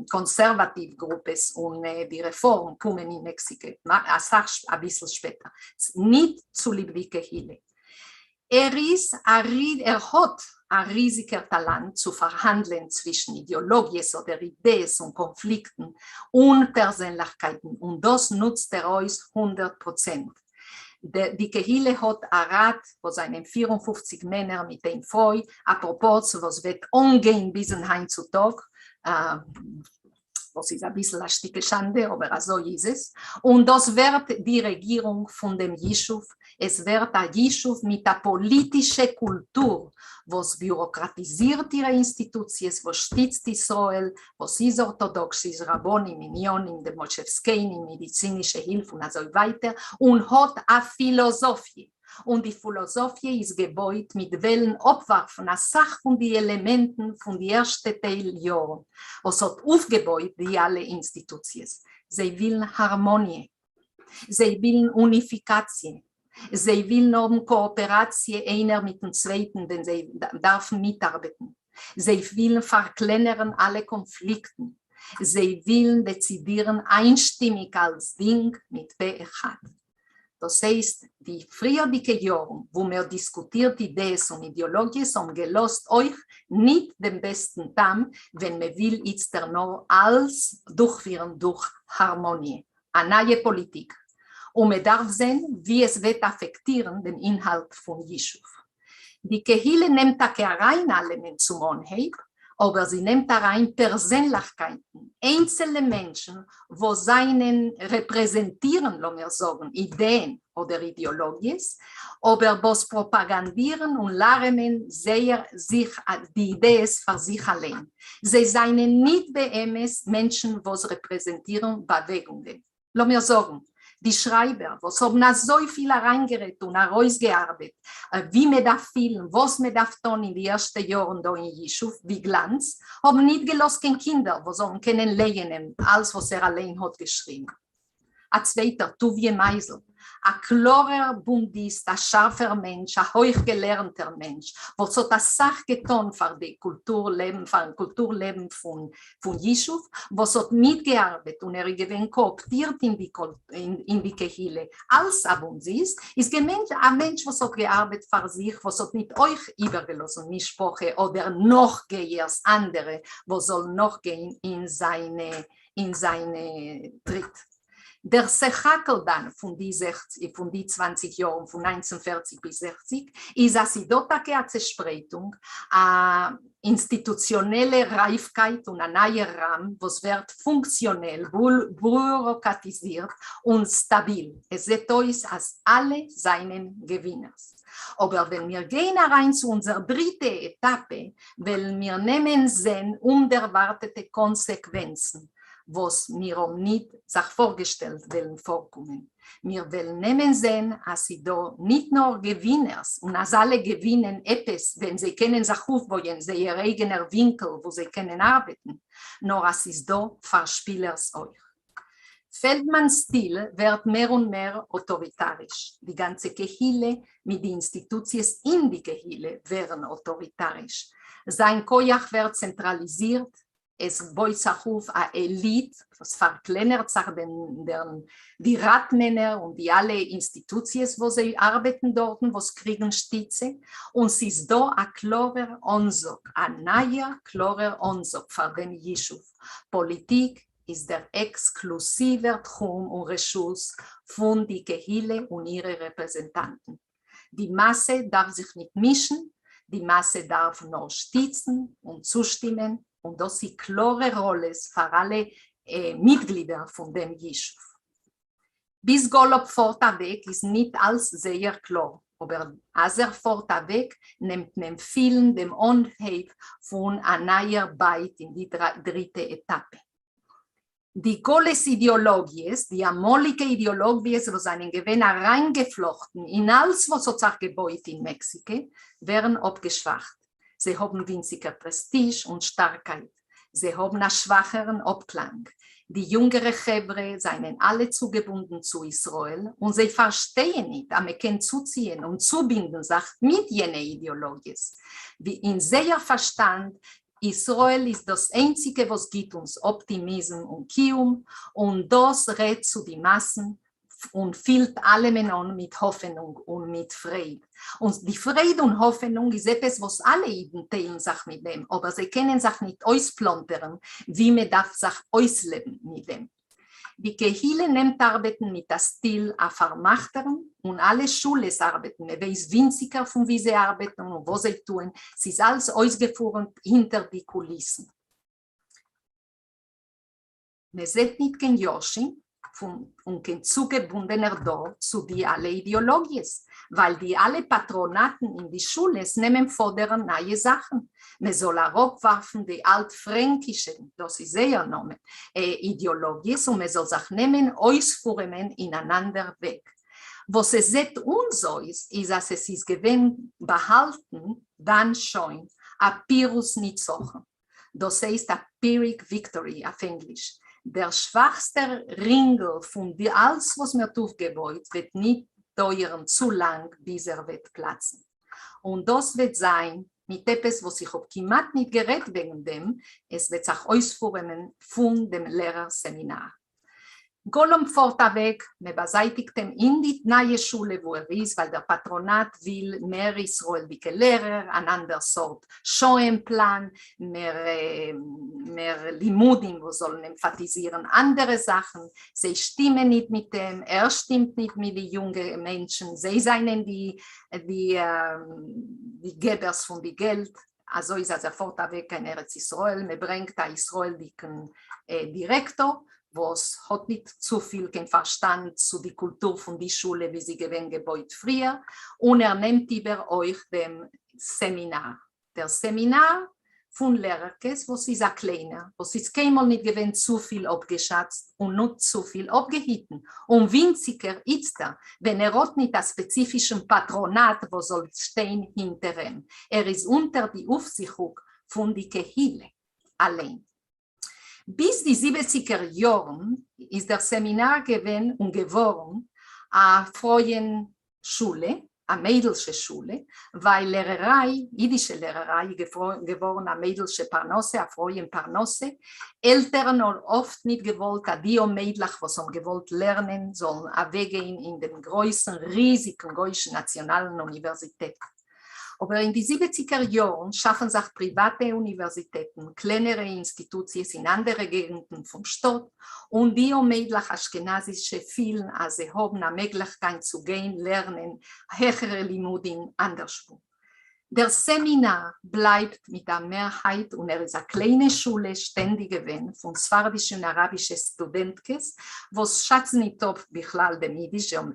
קאנסערוואטיוו גרופעס און די רעפארם קומען אין מעקסיקע אסאך אביסל שפעטער, ניט צוליב די קהילה. ער איז א ער האט א ריזיגער טאלאנט צו פארהאנדלען צווישן אידעאלאגיעס אדער אידעעס און קאנפליקטן און פערזענליכקייטן, און דאס נוצט ער אויס 100%. די קהילה האט א ראט וואס זענען 54 מענער מיט איין פרוי, א פראפארץ וואס וועט אנגיין ביזן היינט צו טאג, וואס איז אביסל א שטיקל שאנדע אבער אזוי איז עס, און דאס ווערט די רעגירונג פון דעם ישוב, עס ווערט א ישוב מיט א פאליטישע קולטור וואס ביוראקראטיזירט אירע אינסטיטוציעס, וואס שטיצט ישראל, וואס איז ארטאדאקסיש, רבנים, עניינים, דעם מושב זקנים, מעדיצינישע הילף און אזוי ווייטער, און האט א פילאזאפיע. און די פילאזאפיע איז געבויט מיט וועלן אפווארפן אסאך פון די עלעמענטן פון די ערשטע טייל יארן וואס האט אויפגעבויט די אלע אינסטיטוציעס. זיי ווילן הארמאניע. זיי ווילן אוניפיקאציע. זיי ווילן האבן קאאפעראציע איינער מיטן צווייטן ווען זיי דארפן מיטארבעטן. זיי ווילן פארקלענערן אלע קאנפליקטן. זיי ווילן דעצידירן איינשטימיג אלצדינג מיט פה אחד. דאס הייסט, די פריערדיגע יארן וואו מען האט דיסקוטירט אידעעס און אידעאלאגיעס האבן געלאזט אויך ניט דעם בעסטן טעם ווען מען וויל איצטער נאר אלס דורכפירן דורך הארמאניע, א נייע פאליטיק, און מען דארף זען ווי עס וועט אפעקטירן דעם אינהאלט פון ישוב. די קהילה נעמט טאקע אריין אלעמען צום אנהייב, אבער זי נעמט אריין פערזענליכקייטן, איינצעלנע מענטשן וואס זענען רעפרעזענטירן, לאמיר זאגן, אידעען אדער אידעאלאגיעס, אבער וואס פראפאגאנדירן און לארעמען זייער זיך די אידעעס פאר זיך אליין. זיי זענען ניט באמת מענטשן וואס רעפרעזענטירן באוועגונגען. לאמיר זאגן, די שרייבער וואס האבן אזויפיל אריינגערעדט און ארויסגעארבעט ווי מען דארף פילן, וואס מען דארף טון אין די ערשטע יארן דא אין ישוב, ווי גלאנץ, האבן ניט געלאזט קיין קינדער וואס זאלן קענען לייענען אלס וואס ער אליין האט געשריבן. א צווייטער, טוביה מייזל, א קלארער בונדיסט, א שארפער מענטש, א הויכגעלערנטער מענטש, וואס האט אסאך געטאן פאר די קולטור לעבן, פארן קולטור לעבן פון פון ישוב, וואס האט מיטגעארבעט און ער איז געווען קאאפטירט אין די אין די קהילה אלס א בונדיסט, איז געווען א מענטש וואס האט געארבעט פאר זיך, וואס האט ניט אויך איבערגעלאזן משפחה אדער נאכגייערס אנדערע וואס זאלן נאכגיין אין זיינע אין זיינע טריט. דער סך הכל דאן פון די פון די 20 יארן פון 1940 ביז 60 איז אז ס'איז דא טאקע א צעשפרייטונג, א אינסטיטוציאנעלע רייפקייט און א נייער ראם וואס ווערט פונקציאנעל, ביוראקראטיזירט און סטאביל. עס זעט אויס אז אלע זענען געווינערס. אבער ווען מיר גייען אריין צו אונזער דריטע עטאפע וועלן מיר נעמען זען אומדערווארטעטע קאנסעקווענצן וואס מיר האבן ניט זיך פארגעשטעלט וועלן פארקומען. מיר וועלן נעמען זען אז ס'דא ניט נאר געווינערס און אז אלע געווינען עפעס ווען זיי קענען זיך אויפבויען זייער אייגענער ווינקל וואו זיי קענען ארבעטן, נאר אז ס'איז דא פארשפילערס אויך. פעלדמאן'ס סטיל ווערט מער און מער אויטאריטאריש, די גאנצע קהילה מיט די אינסטיטוציעס אין די קהילה ווערן אויטאריטאריש, זיין כח ווערט צענטראליזירט, עס בויט זיך אויף א עליט וואס פארקלענערט זיך דעם די ראטמענער און די אלע אינסטיטוציעס וואס זיי ארבעטן דארטן וואס קריגן שטיצע, און ס'איז דא א קלארער אנזאג, א נייער קלארער אנזאג פאר דעם ישוב, פאליטיק איז דער עקסקלוסיווער תחום און רשות פון די קהילה און אירע רעפרעזענטאנטן. די מאסע דארף זיך ניט מישן, די מאסע דארף נאר שטיצן און צושטימען, און דאס איז קלארע ראלעס פאר אלע מיטגלידער פון דעם ישוב. ביז גאלאב פארט אוועק איז ניט אלס זייער קלאר, אבער אז ער פארט אוועק נעמט מען פילן דעם אנהייב פון א נייער בייט אין די דריטע עטאפע. די גלות אידעאלאגיעס, די אמאליגע אידעאלאגיעס וואס זענען געווען אריינגעפלאכטן אין אלס וואס האט זיך געבויט אין מעקסיקע, ווערן אפגעשוואכט. זיי האבן ווינציגער פרעסטיזש און שטארקייט. זיי האבן א שוואכערן אפקלאנג. די יונגערע חברה זענען אלע צוגעבונדן צו ישראל און זיי פארשטייען ניט אז מ'קען צוציען און צובינדן זיך מיט יענע אידעאלאגיעס. ווי אין זייער פארשטאנד ישראל איז דאס איינציגע וואס גיט אונז אפטימיזם און קיום, און דאס רעדט צו די מאסן. און פילט אלעמען אן מיט האפענונג און מיט פרייד. און די פרייד און האפענונג איז עפעס וואס אלע אידן טיילן זיך מיט דעם, אבער זיי קענען זיך ניט אויספלאנטערן ווי מען דארף זיך אויסלעבן מיט דעם. די קהילה נעמט ארבעטן מיט א סטיל א פארמאכטערן, און אלע שולעס ארבעטן, מען ווייסט ווינציגער פון ווי זיי ארבעטן און וואס זיי טוען, ס'איז אלס אויסגעפורעמט הינטער די קוליסן. מען זעט ניט קיין יורשים פון און קיין צוגעבונדענער דור צו די אלע אידעאלאגיעס, ווייל די אלע פאטראנאטן אין די שולעס נעמען פאדערן נייע זאכן, מען זאל אראפווארפן די אלט-פרענקישע, דאס איז זייער נאמען, אידעאלאגיעס און מען זאל זיך נעמען אויספורעמען אין אן אנדער וועג. וואס עס זעט אונז אויס איז אז עס איז געווען באהאלטן דאן שוין א פירוס ניצחון. דאס הייסט א Pyrrhic victory אויף ענגליש, דער שוואכסטער רינגל פון די אלץ וואס מען האט אויפגעבויט וועט ניט דויערן צו לאנג ביז ער וועט פלאצן, און דאס וועט זיין מיט עפעס וואס איך האב כמעט ניט גערעדט וועגן דעם, עס וועט זיך אויספורעמען פון דעם לערער סעמינאר. גולומב פארט אוועק, מען באזייטיגט אים אין די נייע שולע וואו ער איז ווייל דער פאטראנאט וויל מער ישראל'דיגע לערער, אן אנדער סארט שעה'ן פלאן, מער מער לימודים וואס זאלן עמפאטיזירן אנדערע זאכן, זיי שטימען ניט מיט אים, ער שטימט ניט מיט די יונגע מענטשן, זיי זענען די די די געבערס פון די געלט. אזוי איז אז ער פארט אוועק קיין ארץ ישראל, מען ברענגט א ישראל'דיגן דירעקטאר וואס האט ניט צופיל קיין פארשטאנד צו די קולטור פון די שולע ווי זי געווען געבויט פריער, און ער נעמט איבער אויך דעם סעמינאר. דער סעמינאר פון לערערקעס וואס איז א קליינער, וואס איז קיינמאל ניט געווען צופיל אפגעשאצט און ניט צופיל אפגעהיטן, און ווינציגער איצטער ווען ער האט ניט א ספעציפישן פאטראנאט וואס זאל שטיין הינטער אים, ער איז אונטער די אויפזיכונג פון די קהילה אליין. ביז די זיבעציגער יארן איז דער סעמינאר געווען און געווארן א פרויען שולע, א מיידלשע שולע, ווייל לערעריי, אידישע לערעריי איז געווארן א מיידלשע פרנסה, א פרויען פרנסה, עלטערן האבן אפט ניט געוואלט אז די מיידלעך וואס האבן געוואלט לערנען זאלן אוועקגיין אין דעם גרויסן ריזיגן גויאישן נאציאנאלן אוניווערזיטעט. אבער אין די זיבעציגער יארן שאפן זיך פריוואטע אוניווערזיטעטן, קלענערע אינסטיטוציעס אין אנדערע געגנטן פון שטאט, און די מיידלעך אשכנזישע פילן אז זיי האבן א מעגליכקייט צו גיין לערנען העכערע לימודים אנדערשוואו. דער סעמינאר בלייבט מיט א מערהייט און ער איז א קליינע שולע שטענדיג געווען פון ספרדישע און אראבישע סטודענטקעס וואס שאצן ניט אפ בכלל דעם אידיש, זיי האבן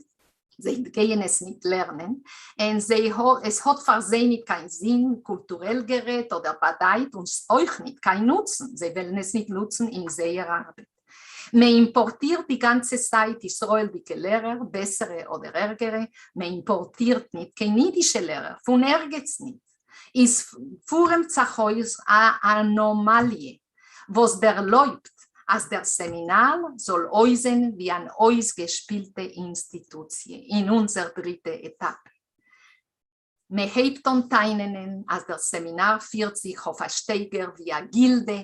זיי גייען עס ניט לערנען, און זיי עס האט פאר זיי ניט קיין זין, קולטורעל גערעדט, אדער באדייט, און אויך ניט קיין נוצן, זיי וועלן עס ניט נוצן אין זייער ארבעט. מען אימפארטירט די גאנצע צייט ישראלדיקע לערער, בעסערע אדער ערגערע, מען אימפארטירט ניט קיין אידישע לערער, פון ערגעץ ניט. איז פורעמט זיך אויס א אנאמאליע, וואס דערלויבט אז דער סעמינאר זאל אויסזען ווי אן אויסגעשפילטע אינסטיטוציע אין אונזער דריטע עטאפע. מען הייבט אן טענה'נען אז דער סעמינאר פירט זיך אויף א שטייגער ווי א גילדע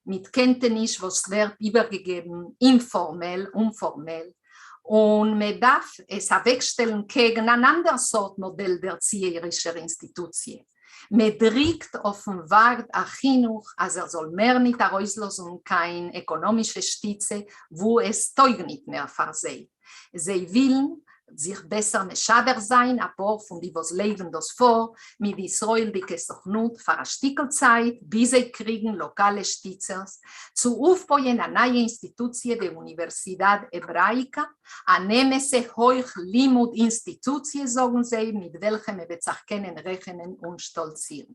מיט קענטעניש וואס ווערט איבערגעגעבן אינפארמעל, אומפארמעל, און מען דארף עס אוועקשטעלן קעגן אן אנדער סארט מאדעל דערציערישער אינסטיטוציע. מען דריקט אויפן ועד החינוך אז ער זאל מער ניט ארויסלאזן קיין עקאנאמישע שטיצע וואו עס טויג ניט מער פאר זיי. זיי ווילן זיך בעסער משדך זיין אפאר פון די וואס לייגן דאס פאר מיט די ישראל'דיגע סוכנות פאר א שטיקל צייט ביז זיי קריגן לאקאלע שטיצערס צו אויפבויען א נייע אינסטיטוציע די Universidad Hebraica, אן אמת'ע הויך לימוד אינסטיטוציע זאגן זיי מיט וועלכע מען וועט זיך קענען רעכענען און שטאלצירן.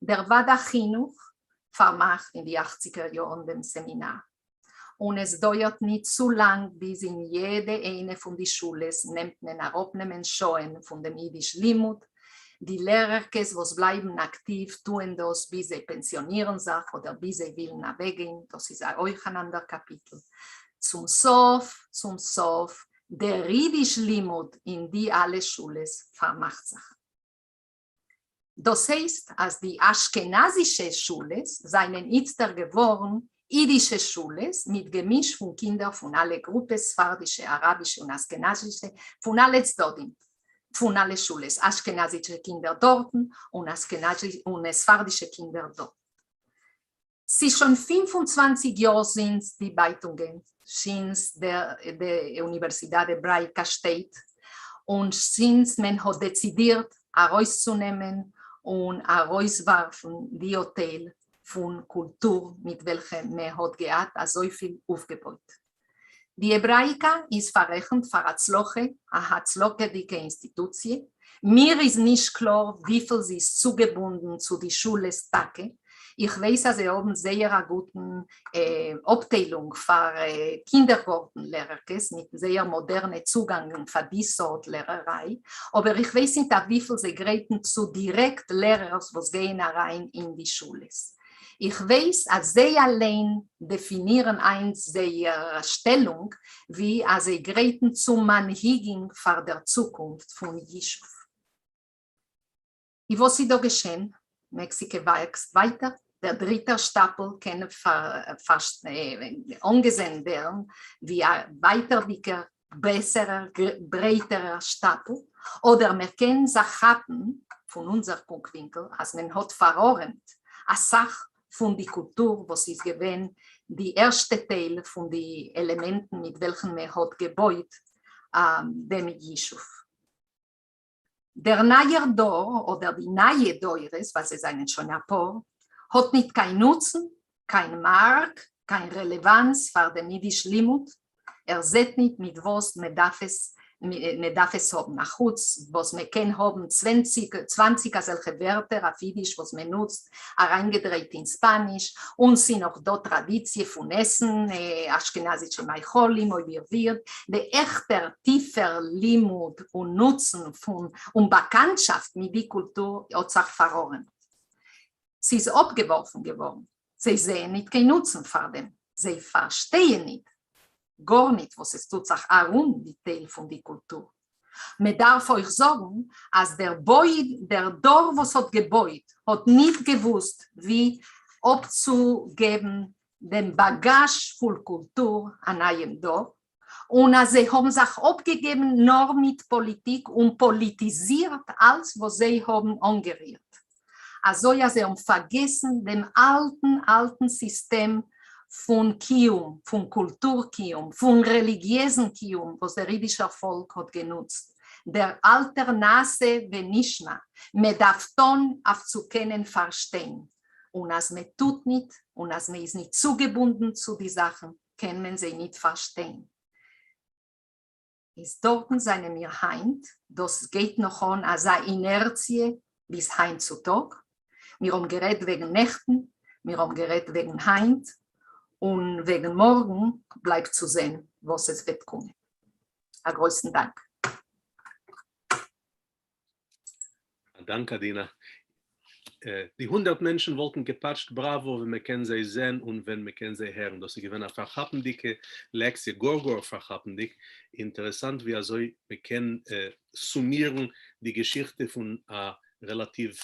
דער ועד החינוך פארמאכט אין די אכציגער יארן דעם סעמינאר, און עס דויערט ניט צו לאנג ביז אין יעדע איינע פון די שולעס נעמט מען אראפנעמען שעה'ן פון דעם אידיש לימוד, די לערערקעס וואס בלייבן אקטיוו טוען דאס ביז זיי פענסיאנירן זיך אדער ביז זיי ווילן אוועקגיין, דאס איז אויך אן אנדער קאפיטל. צום סוף צום סוף, דער אידיש לימוד אין די אלע שולעס פארמאכט זיך. דאס הייסט אז די אשכנזישע שולעס זענען איצטער געווארן אידישע שולעס מיט געמיש פון קינדער פון אלע גרופעס, ספרדישע, אראבישע און אשכנזישע, פון אלע צדדים פון אלע שולעס, אשכנזישע קינדער דארטן און און ספרדישע קינדער דא. ס'איז שוין 25 יאר זינט די בייטונגען, זינט די Universidad Hebraica שטייט, און זינט מען האט דעצידירט ארויסצונעמען און ארויסווארפן די טייל פון קולטור מיט וועלכע מען האט געהאט אזויפיל אויפגעבויט. די העבראיקא איז פאררעכנט פאר הצלחה, א הצלחה'דיגע אינסטיטוציע. מיר איז נישט קלאר וויפיל זי איז צוגעבונדן צו די שולעס טאקע. איך ווייס אז זיי האבן זייער א גוטן אפטיילונג פאר קינדערגארטן לערערקעס מיט זייער מאדערנע צוגאנגען פאר די סארט לערעריי, אבער איך ווייס נישט אויף וויפיל זיי גרייטן צו דירעקט לערערס וואס גייען אריין אין די שולעס. איך ווייס אז זיי אליין דעפינירן איין זייער שטעלונג ווי אז זיי גרייטן צו מנהיגים פאר דער צוקונפט פון ישוב. און וואס איז דא געשען? מעקסיקע וואקסט ווייטער, דער דריטער שטאפל קען אנגעזען ווערן ווי א ווייטערדיגער בעסערער ברייטערער שטאפל, אדער מען קען זיך כאפן פון אונזער קוק-ווינקל אז מען האט פארארעמט אסאך פון די קולטור וואס איז געווען די ערשטע טייל פון די עלעמענטן מיט וועלכן מען האט געבויט דעם ישוב. דער נייער דור, אדער די נייע דורות, ווייל זיי זענען שוין אפאר, האט ניט קיין נוצן, קיין מארק, קיין רעלעוואנץ פאר דעם אידיש לימוד, ער זעט ניט מיט וואס מען דארף עס מען דארף עס האבן, אחוץ וואס מען קען האבן 20 אזעלכע ווערטער אויף אידיש וואס מען נוצט אריינגעדרייט אין ספאניש, און ס'איז נאך דא טראדיציע פון עסן אשכנזישע מאכלים אויב איר ווילט, די עכטער טיפער לימוד און נוצן פון און באקאנטשאפט מיט די קולטור האט זיך פארארעמט. ס'איז אפגעווארפן געווארן. זיי זעען ניט קיין נוצן פאר דעם, זיי פארשטייען ניט גארניט וואס עס טוט זיך ארום די טייל פון די קולטור. מען דארף אויך זאגן אז דער בוי דער דור וואס האט געבויט האט ניט געוואוסט ווי אפצוגעבן דעם באגאזש פול קולטור א נייעם דור, און אז זיי האבן זיך אפגעגעבן נאר מיט פאליטיק און פאליטיזירט אלץ וואס זיי האבן אנגערירט, אזוי אז זיי האבן פארגעסן דעם אלטן אלטן סיסטעם פון קיום, פון קולטור קיום, פון רעליגיעזן קיום וואס דער אידישער פאלק האט גענוצט, דער אלטער נעשה ונשמע, מען דארף טון אויף צו קענען פארשטיין, און אז מען טוט ניט און אז מען איז ניט צוגעבונדן צו די זאכן קען מען זיי ניט פארשטיין. איז דארטן זענען מיר היינט, דאס גייט נאך אן אזא אינערציע ביז היינט צו טאג, מיר האבן גערעדט וועגן נעכטן, מיר האבן גערעדט וועגן היינט, און וועגן מארגן בלייבט צו זען וואס עס וועט קומען. א גרויסן דאנק. א דאנק עדינה. די 100 מענטשן וואלטן געפאטשט בראווא ווען מען קען זיי זען און ווען מען קען זיי הערן. דאס איז געווען א פארכאפנדיגע לעקציע, גאר גאר פארכאפנדיג. אינטערעסאנט ווי אזוי מען קען סומירן די געשיכטע פון א רעלאטיוו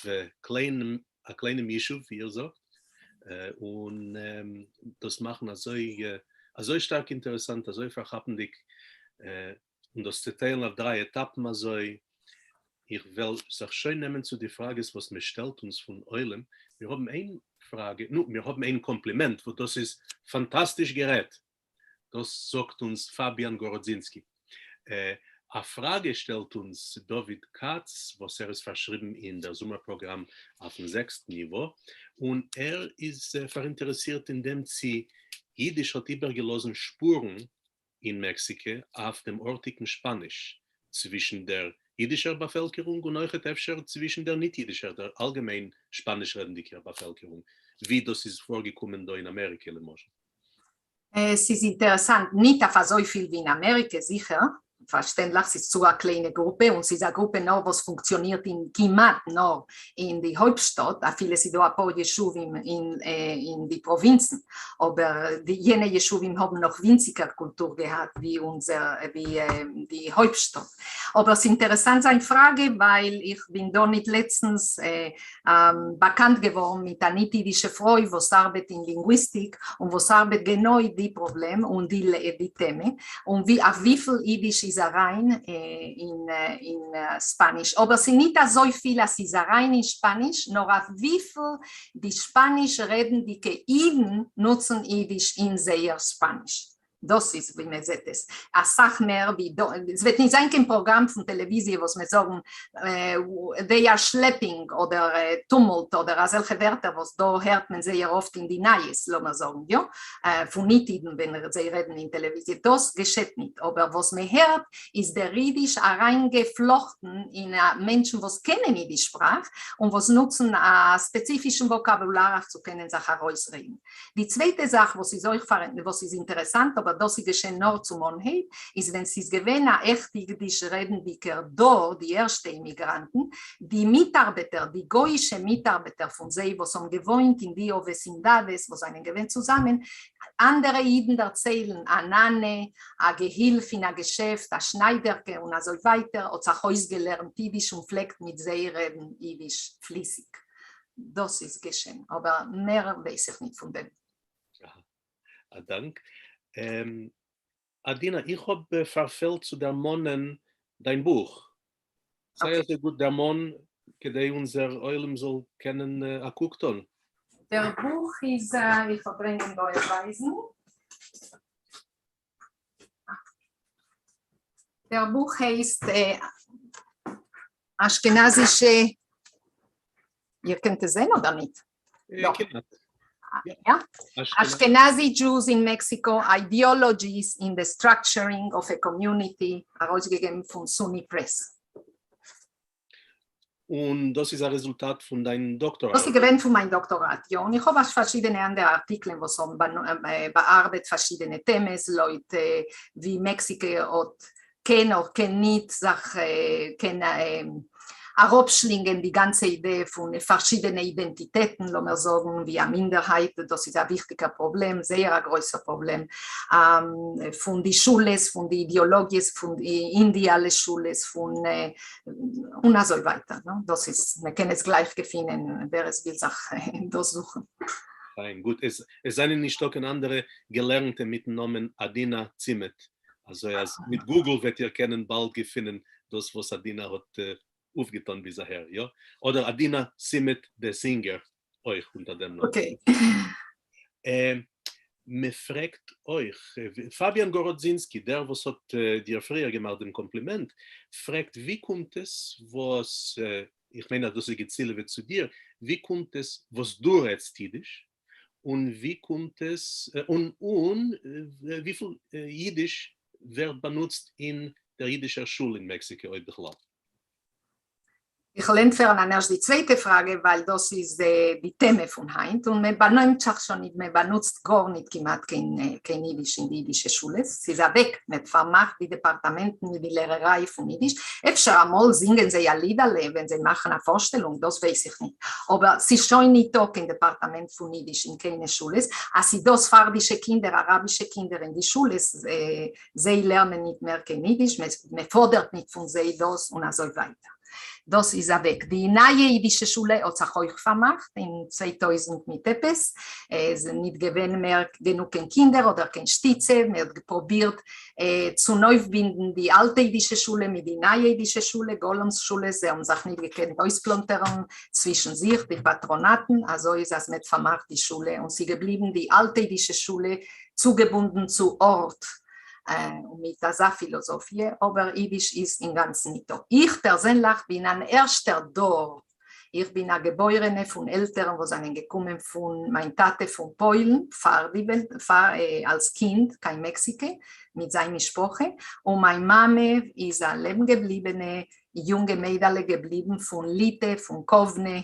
קליינעם א קליינעם ישוב ווי איר זאגט, און דאס מאכן אזוי אזוי שטארק אינטערעסאנט, אזוי פארכאפנדיג, און דאס צעטיילן אויף דריי עטאפן אזוי. איך וועל זיך שוין נעמען צו די פראגעס וואס מען שטעלט אונז פון עולם. מיר האבן איין פראגע, נו, מיר האבן איין קאמפלימענט, וואס דאס איז פאנטאסטיש גערעדט, דאס זאגט אונז פאביאן גאראדזינסקי. א פראגע שטעלט אונז דוד כץ, וואס ער איז פארשריבן אין דער זומער פראגראם אויפן זעקסטן ניווא, און ער איז פאראינטערעסירט אין דעם צי אידיש האט איבערגעלאזן שפורן אין מעקסיקע אויף דעם ארטיגן שפאניש צווישן דער אידישער באפעלקערונג און אויכעט אפשר צווישן דער ניט-אידישער, דער אלגעמיין שפאניש-רעדנדיקער באפעלקערונג, ווי דאס איז פארגעקומען דא אין אמעריקע למשל. ס'איז אינטערעסאנט, ניט אויף אזויפיל ווי אין אמעריקע זיכער, פארשטענדליך, ס'איז צו א קליינע גרופע, און ס'איז א גרופע נאר וואס פונקציאנירט אין כמעט נאר אין די הויפטשטאט, אפילו ס'איז דא אפאר ישובים אין די פראווינצן, אבער די יענע ישובים האבן נאך ווינציגער קולטור געהאט ווי אונזער ווי די הויפטשטאט. אבער ס'אינטערעסאנט זיין פראגע ווייל איך בין דא ניט לעצטנס באקאנט געווארן מיט א ניט אידישע פרוי וואס ארבעט אין לינגוויסטיק און וואס ארבעט גענוי די פראבלעם און די טעמע און ווי אויף וויפיל אידיש איז אריין אין ספאניש אבער ס'איז ניט אזויפיל אז ס'איז אריין אין שפאניש נאר אויף וויפיל די שפאניש רעדנדיקע אידן נוצן אידיש אין זייער שפאניש. דאס איז ווי מען זעט עס אסאך מער ווי דא, עס וועט נישט זיין קיין פראגראם פון טעלעוויזיע וואס מען זאגן they are שלעפינג אדער טומלט אדער אזעלכע ווערטער וואס דא הערט מען זייער אפט אין די נייעס לאמיר זאגן יא פון ניט אידן ווען זיי רעדן אין טעלעוויזיע דאס געשעט ניט אבער וואס מען הערט איז דער אידיש אריינגעפלאכטן אין מענטשן וואס קענען אידיש שפראך און וואס נוצן א ספעציפישן וואקאבולאר אויף צו קענען זיך ארויסרעדן. די צווייטע זאך וואס איז אויך פאר וואס איז אינטערעסאנט אבער דאס איז געשען נאר צום אנהייב, איז ווען ס'איז געווען א עכט אידיש רעדנדיקער דור, די ערשטע אימיגראנטן, די מיטארבעטער, די גויאישע מיטארבעטער פון זיי וואס האבן געוואוינט אין די וועסינדאדעס וואס זענען געווען צוזאמען, אנדערע אידן דערציילן, א נאנע, א געהילף אין א געשעפט, א שניידערקע און אזוי ווייטער האט זיך אויסגעלערנט אידיש און פלעגט מיט זיי רעדן אידיש פליסיג. דאס איז געשען, אבער מער ווייס איך ניט פון דעם. א דאנק. עדינה, איך האב פארפעלט צו דערמאנען דיין בוך. זיי אזוי גוט דערמאן כדי אונזער עולם זאל קענען א קוק טאן. דער בוך איז, איך וועל ברענגען דא אייך ווייזן. דער בוך הייסט אשכנזישע, איר קענט עס זען אדער ניט? כמעט. יא? Ashkenazi Jews in Mexico, Ideologies in the Structuring of a Community, ארויסגעגעבן פון SUNY Press. און דאס איז א רעזולטאט פון דיין דאקטאראט? דאס איז געווען פון מיין דאקטאראט, יא, און איך האב אויך פארשידענע אנדערע ארטיקלען וואס האבן באארבעט פארשידענע טעמעס לויט ווי מעקסיקע האט קען אדער קען ניט זיך קען אראפשלינגען די גאנצע אידעע פון פארשידענע אידענטיטעטן, לאמיר זאגן ווי א מינדערהייט, דאס איז א וויכטיגער פראבלעם, זייער א גרויסער פראבלעם, פון די שולעס, פון די אידעאלאגיעס פון אין די אלע שולעס, פון און אזוי ווייטער, דאס איז, מען קען עס גלייך געפינען ווער עס וויל זיך דאס זוכן. פיין, גוט, עס זענען נישטא קיין אנדערע געלערנטע מיטן נאמען עדינה צימעט, אזוי אז מיט Google וועט איר קענען באלד געפינען דאס וואס עדינה האט אויפגעטאן ביז אהער, יא? אדער עדינה צימעט די זינגער אויך אונטער דעם נאמען. Okay. מען פרעגט אויך, פאביאן גאראדזינסקי, דער וואס האט דיר פריער געמאכט דעם קאמפלימענט, פרעגט ווי קומט עס וואס, איך מיין אז דאס איז געצילעוועט צו דיר, ווי קומט עס וואס דו רעדסט אידיש, און ווי קומט עס, און און וויפיל אידיש ווערט באנוצט אין דער אידישער שול אין מעקסיקע אויב בכלל? איך וועל ענטפערן אן ערשט די צווייטע פראגע ווייל דאס איז די טעמע פון היינט און מען באנעמט זיך שוין ניט מען באנוצט גארניט כמעט קיין קיין אידיש אין די אידישע שולעס ס'איז אוועק מען האט פארמאכט די דעפארטאמענטן מיט די לערעריי פון אידיש אפשר אמאל זינגען זיי א לידעלע ווען זיי מאכן א פארשטעלונג דאס ווייס איך ניט אבער ס'איז שוין ניטא קיין דעפארטאמענט פון אידיש אין קיינע שולעס אז ס'איז דא ספרדישע קינדער אראבישע קינדער אין די שולעס זיי לערנען ניט מער קיין אידיש, מען פאדערט ניט פון זיי דאס און אזוי ווייטער. דאס איז אוועק. די נייע אידישע שולע האט זיך אויך פארמאכט אין 2000 מיט עפעס, עס איז ניט געווען מער גענוג קיין קינדער אדער קיין שטיצע, מען האט פרובירט צונויפבינדן די אלטע אידישע שולע מיט די נייע אידישע שולע, גאלאמס שולע, זיי האבן זיך ניט געקענט אויספלאנטערן צווישן זיך די פאטראנאטן, אזוי איז אז מען האט פארמאכט די שולע און ס'איז געבליבן די אלטע אידישע שולע צוגעבונדן צו ארט און מיט אזא פילאזאפיע, אבער אידיש איז אינגאנצן ניטא. איך פערזענליך בין אן ערשטער דור, איך בין א געבוירענע פון עלטערן וואס זענען געקומען פון מיין טאטע פון פוילן פאר די וועלט פאר אלס קינד קיין מעקסיקע מיט זיין משפחה, און מיין מאמע איז א לעבן געבליבענע יונגע מיידעלע געבליבן פון ליטע פון קאוונע.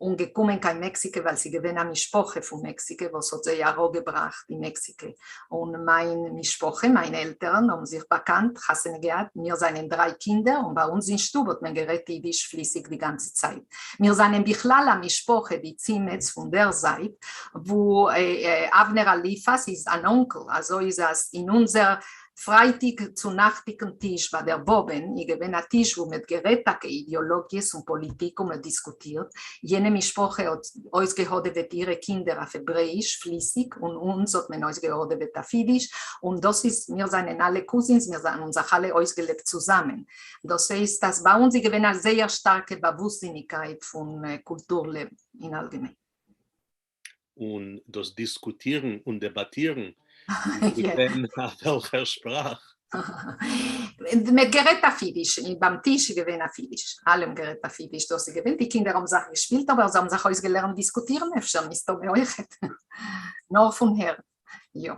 און געקומען קיין מעקסיקע ווייל ס'איז געווען א משפחה פון מעקסיקע וואס האט זיי אראפגעבראכט אין מעקסיקע, און מיין משפחה, מיינע עלטערן האבן זיך באקאנט, חתונה געהאט, מיר זענען דריי קינדער און ביי אונז אין שטוב האט מען גערעדט אידיש פליסיג די גאנצע צייט. מיר זענען בכלל א משפחה די צימעס פון דער זייט וואו אבנר אליפז איז אן אנקל, אזוי איז אז אין אונזער פרייטיג צו נאכטיגן טיש ביי דער באבען איז געווען א טיש וואו מ'האט גערעדט טאקע אידעאלאגיעס און פאליטיק און מ'האט דיסקוטירט, יענע משפחה האט אויסגעהאדעוועט אירע קינדער אויף העברעאיש פליסיג און אונז האט מען אויסגעהאדעוועט אויף אידיש, און דאס איז מיר זענען אלע cousins מיר האבן זיך אלע אויסגעלעבט צוזאמען, דאס הייסט אז ביי אונז איז געווען א זייער שטארקע באוואוסטזיניגקייט פון קולטור לעבן אין אלגעמיין. און דאס דיסקוטירן און דעבאטירן איז געווען אויף וועלכער שפראך? מען האט גערעדט אויף אידיש, ביים טיש איז געווען אויף אידיש, אלע האבן גערעדט אויף אידיש, דאס איז געווען, די קינדער האבן זיך געשפילט אבער זיי האבן זיך אויסגעלערנט דיסקוטירן אפשר מסתמא אויכעט, נאר פון הערן, יא.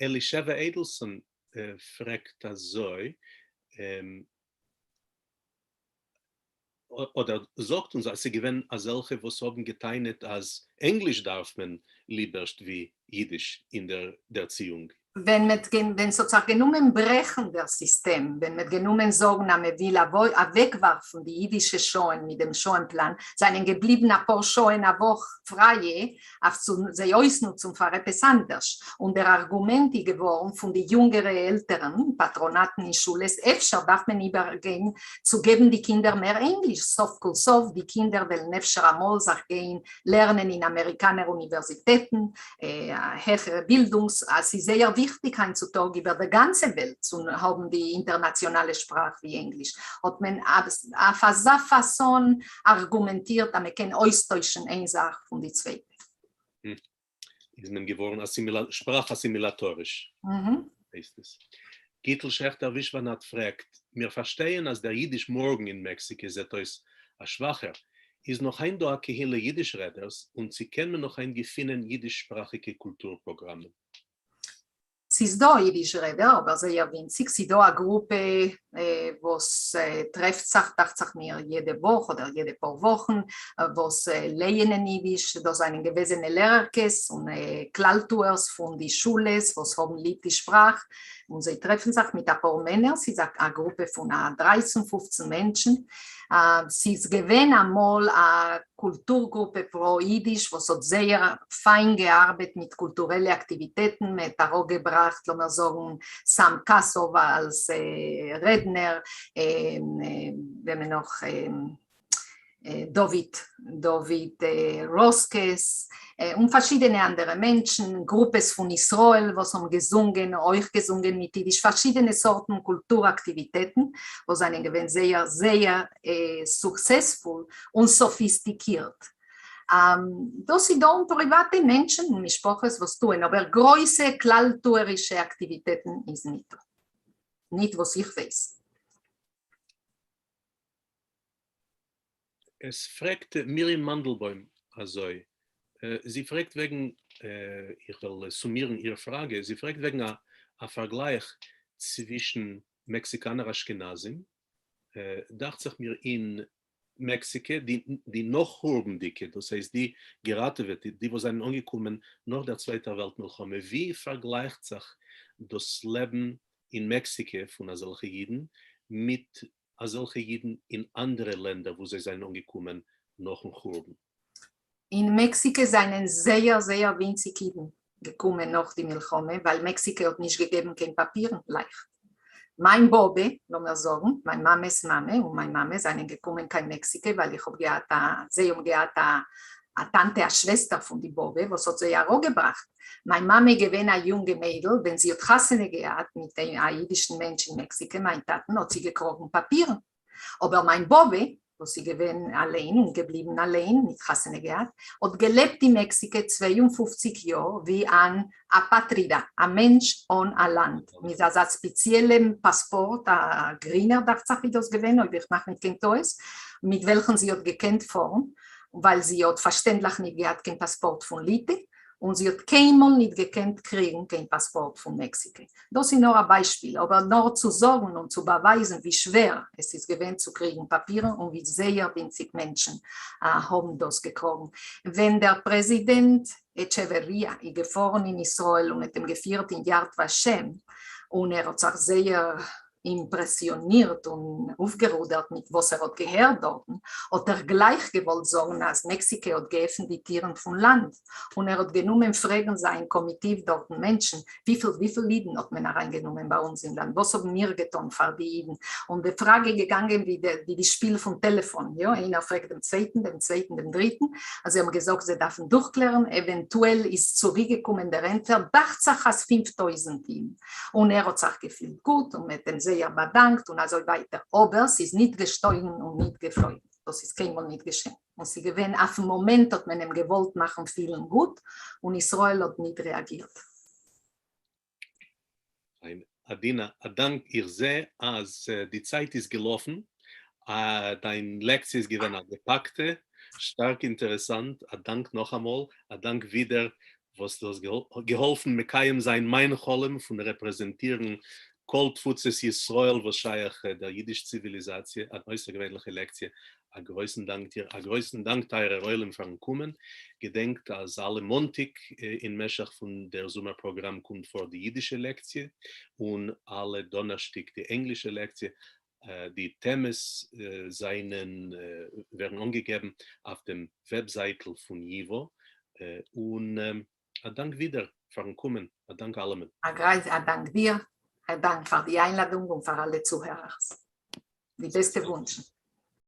אלישבע איידלסאן פרעגט אזוי, אדער זאגט אונז אז ס'איז געווען אזעלכע וואס האבן גע'טענה'ט אז ענגליש דארף מען ליבערשט ווי אידיש אין דער ערציאונג. ווען מ'האט ווען ס'האט זיך גענומען ברעכן דער סיסטעם, ווען מ'האט גענומען זאגן אז מ'וויל אוועקווארפן די אידישע שעה'ן מיט דעם שעה'ן פלאן, זענען געבליבן אפאר שעה'ן א וואך פרייע אויף צו זיי אויסנוצן פאר עפעס אנדערש, און דער ארגומענט איז געווארן פון די יונגערע עלטערן, פאטראנאטן אין שולעס, אפשר דארף מען איבערגיין צו געבן די קינדער מער ענגליש, סוף כל סוף די קינדער וועלן אפשר אמאל זיך גיין לערנען אין אמעריקאנער אוניווערזיטעטן, העכערע בילדונגס, אז ס'איז זייער וויכטיג היינט צו טאג איבער דער גאנצע וועלט צו האבן די אינטערנאציאנאלע שפראך ווי ענגליש, האט מען אויף אזא פאסאן ארגומענטירט אז מען קען אויסטוישן איין זאך פון די צווייטע. איז מען געווארן שפראך אסימילאטאריש הייסט עס. גיטל שעכטער ווישוואנאט פרעגט, מיר פארשטייען אז דער אידיש מארגן אין מעקסיקע זעט אויס א שוואכער, איז נאך היינט דא א קהילה אידיש רעדערס און צו קען מען נאך היינט געפינען אידיש שפראכיגע קולטור פראגראמען? ס'איז דא אידיש רעדער אבער זייער ווינציג, ס'איז דא א גרופע וואס טרעפט זיך דאכט זיך מיר יעדע וואך אדער יעדע פאר וואכן וואס לייענען אידיש, דאס זענען געוועזענע לערערקעס און כלל-טוערס פון די שולעס וואס האבן ליב די שפראך, און זיי טרעפן זיך מיט אפאר מענער, ס'איז א גרופע פון א דרייצן פופצן מענטשן, ס'איז געווען אמאל א קולטור גרופע פרא אידיש וואס האט זייער פיין געארבעט מיט קולטורעלע אקטיוויטעטן, מען האט אראפגעבראכט לאמיר זאגן סעם קאסוב אלס רעדנער, וועמען נאך? דוד דוד ראסקעס, און פארשידענע אנדערע מענטשן, גרופעס פון ישראל וואס האבן געזונגען, אויך געזונגען מיט אידיש, פארשידענע סארטן קולטור אקטיוויטעטן וואס זענען געווען זייער זייער successful און סאפיסטיקירט. דאס איז דא און פריוואטע מענטשן און משפחות וואס טוען, אבער גרויסע כלל-טוערישע אקטיוויטעטן איז ניטא. ניט וואס איך ווייס. עס פרעגט מרים מאנדלבוים אזוי, זי פרעגט וועגן, איך וועל סומירן איר פראגע, זי פרעגט וועגן א פארגלייך צווישן מעקסיקאנער אשכנזים, דאכט זיך מיר אין מעקסיקע, די נאך-חורבנ'דיגע, דאס הייסט די געראטעוועטע, די וואס זענען אנגעקומען נאך דער צווייטער וועלט מלחמה, ווי פארגלייכט זיך דאס לעבן אין מעקסיקע פון אזעלכע אידן מיט אזעלכע אידן אין אנדערע לענדער וואו זיי זענען אנגעקומען נאכן חורבן? אין מעקסיקע זענען זייער זייער ווינציג אידן געקומען נאך די מלחמה ווייל מעקסיקע האט נישט געגעבן קיין פאפירן לייכט. מיין באבע, לאמיר זאגן, מיין מאמע'ס מאמע און מיין מאמע זענען געקומען קיין מעקסיקע ווייל איך האב געהאט א, זיי האבן געהאט א א טאנטע א שוועסטער פון די באבע וואס האט זיי אראפגעבראכט. מיין מאמע איז געווען א יונגע מיידל ווען זי האט חתונה געהאט מיט א אידישן מענטש אין מעקסיקע, מיין טאטן, האט זי געקראגן פאפירן. אבער מיין באבע, וואס איז געווען אליין און געבליבן אליין, ניט חתונה געהאט, האט געלעבט אין מעקסיקע 52 יאר ווי אן אפאטרידא, א מענטש אן א לאנד, מיט אזא ספעציעלעם פאספארט, א גרינער דאכט זיך איז דאס געווען, אויב איך מאך ניט קיין טעות, מיט וועלכן זי האט געקענט פארן, ווייל זי האט פארשטענדליך ניט געהאט קיין פאספארט פון ליטע. און זי האט קיינמאל ניט געקענט קריגן קיין פאספארט פון מעקסיקע. דאס איז נאר א ביישפיל, אבער נאר צו זאגן און צו באווייזן ווי שווער עס איז געווען צו קריגן פאפירן און ווי זייער ווינציג מענטשן האבן דאס געקראגן. ווען דער פרעזידענט עטשעוועריא איז געפארן אין ישראל און מ'האט אים געפירט אין יד ושם און ער האט זיך זייער אימפרעסיאנירט און אויפגערודערט מיט וואס ער האט געהערט דארטן, האט ער גלייך געוואלט זאגן אז מעקסיקע האט געעפנט די טירן פון לאנד, און ער האט גענומען פרעגן זיין קאמיטיוו דארטן מענטשן, וויפיל וויפיל אידן האט מען אריינגענומען ביי אונז אין לאנד, וואס האבן מיר געטון פאר די אידן, און די פראגע איז געגאנגען ווי די די שפיל פון טעלעפאן, יא, איינער פרעגט דעם צווייטן, דעם צווייטן דעם דריטן, אז זיי האבן געזאגט זיי דארפן דורכקלערן, עווענטועל איז צוריקגעקומען דער ענטפער, דאכט זיך אז 5000 אידן. און ער האט זיך געפילט גוט און מ'האט אים זייער באדאנקט און אזוי ווייטער, אבער ס'איז ניט געשטויגן און ניט געפלויגן, דאס איז קיינמאל ניט געשען, און ס'איז געווען אויפן מאמענט האט מען אים געוואלט מאכן פילן גוט, און ישראל האט ניט רעאגירט. פיין, עדינה, א דאנק, איך זע אז די צייט איז געלאפן, דיין לעקציע איז געווען א געפאקטע, שטארק אינטערעסאנט, א דאנק נאכאמאל, א דאנק ווידער וואס דו האסט געהאלפן מקיים זיין מיין חלום פון רעפרעזענטירן כל תפוצות ישראל וואס שייך דער אידיש ציוויליזאציע, אן אויסערגעווענליכע לעקציע, א גרויסן דאנק דיר, א גרויסן דאנק טייערער עולם פארן קומען, געדענקט אז אלע מאנטיג אין משך פון דער זומער פראגראם קומט פאר די אידישע לעקציע, און אלע דאנערשטיג די ענגלישע לעקציע, די טעמעס זענען ווערן אנגעגעבן אויף דעם וועבזייטל פון ייווא, און א דאנק ווידער פארן קומען, א דאנק אלעמען. א גרויס א דאנק דיר, א דאנק פאר די איינלאדונג און פאר אלע צוהערערס. די בעסטע וואונטשן.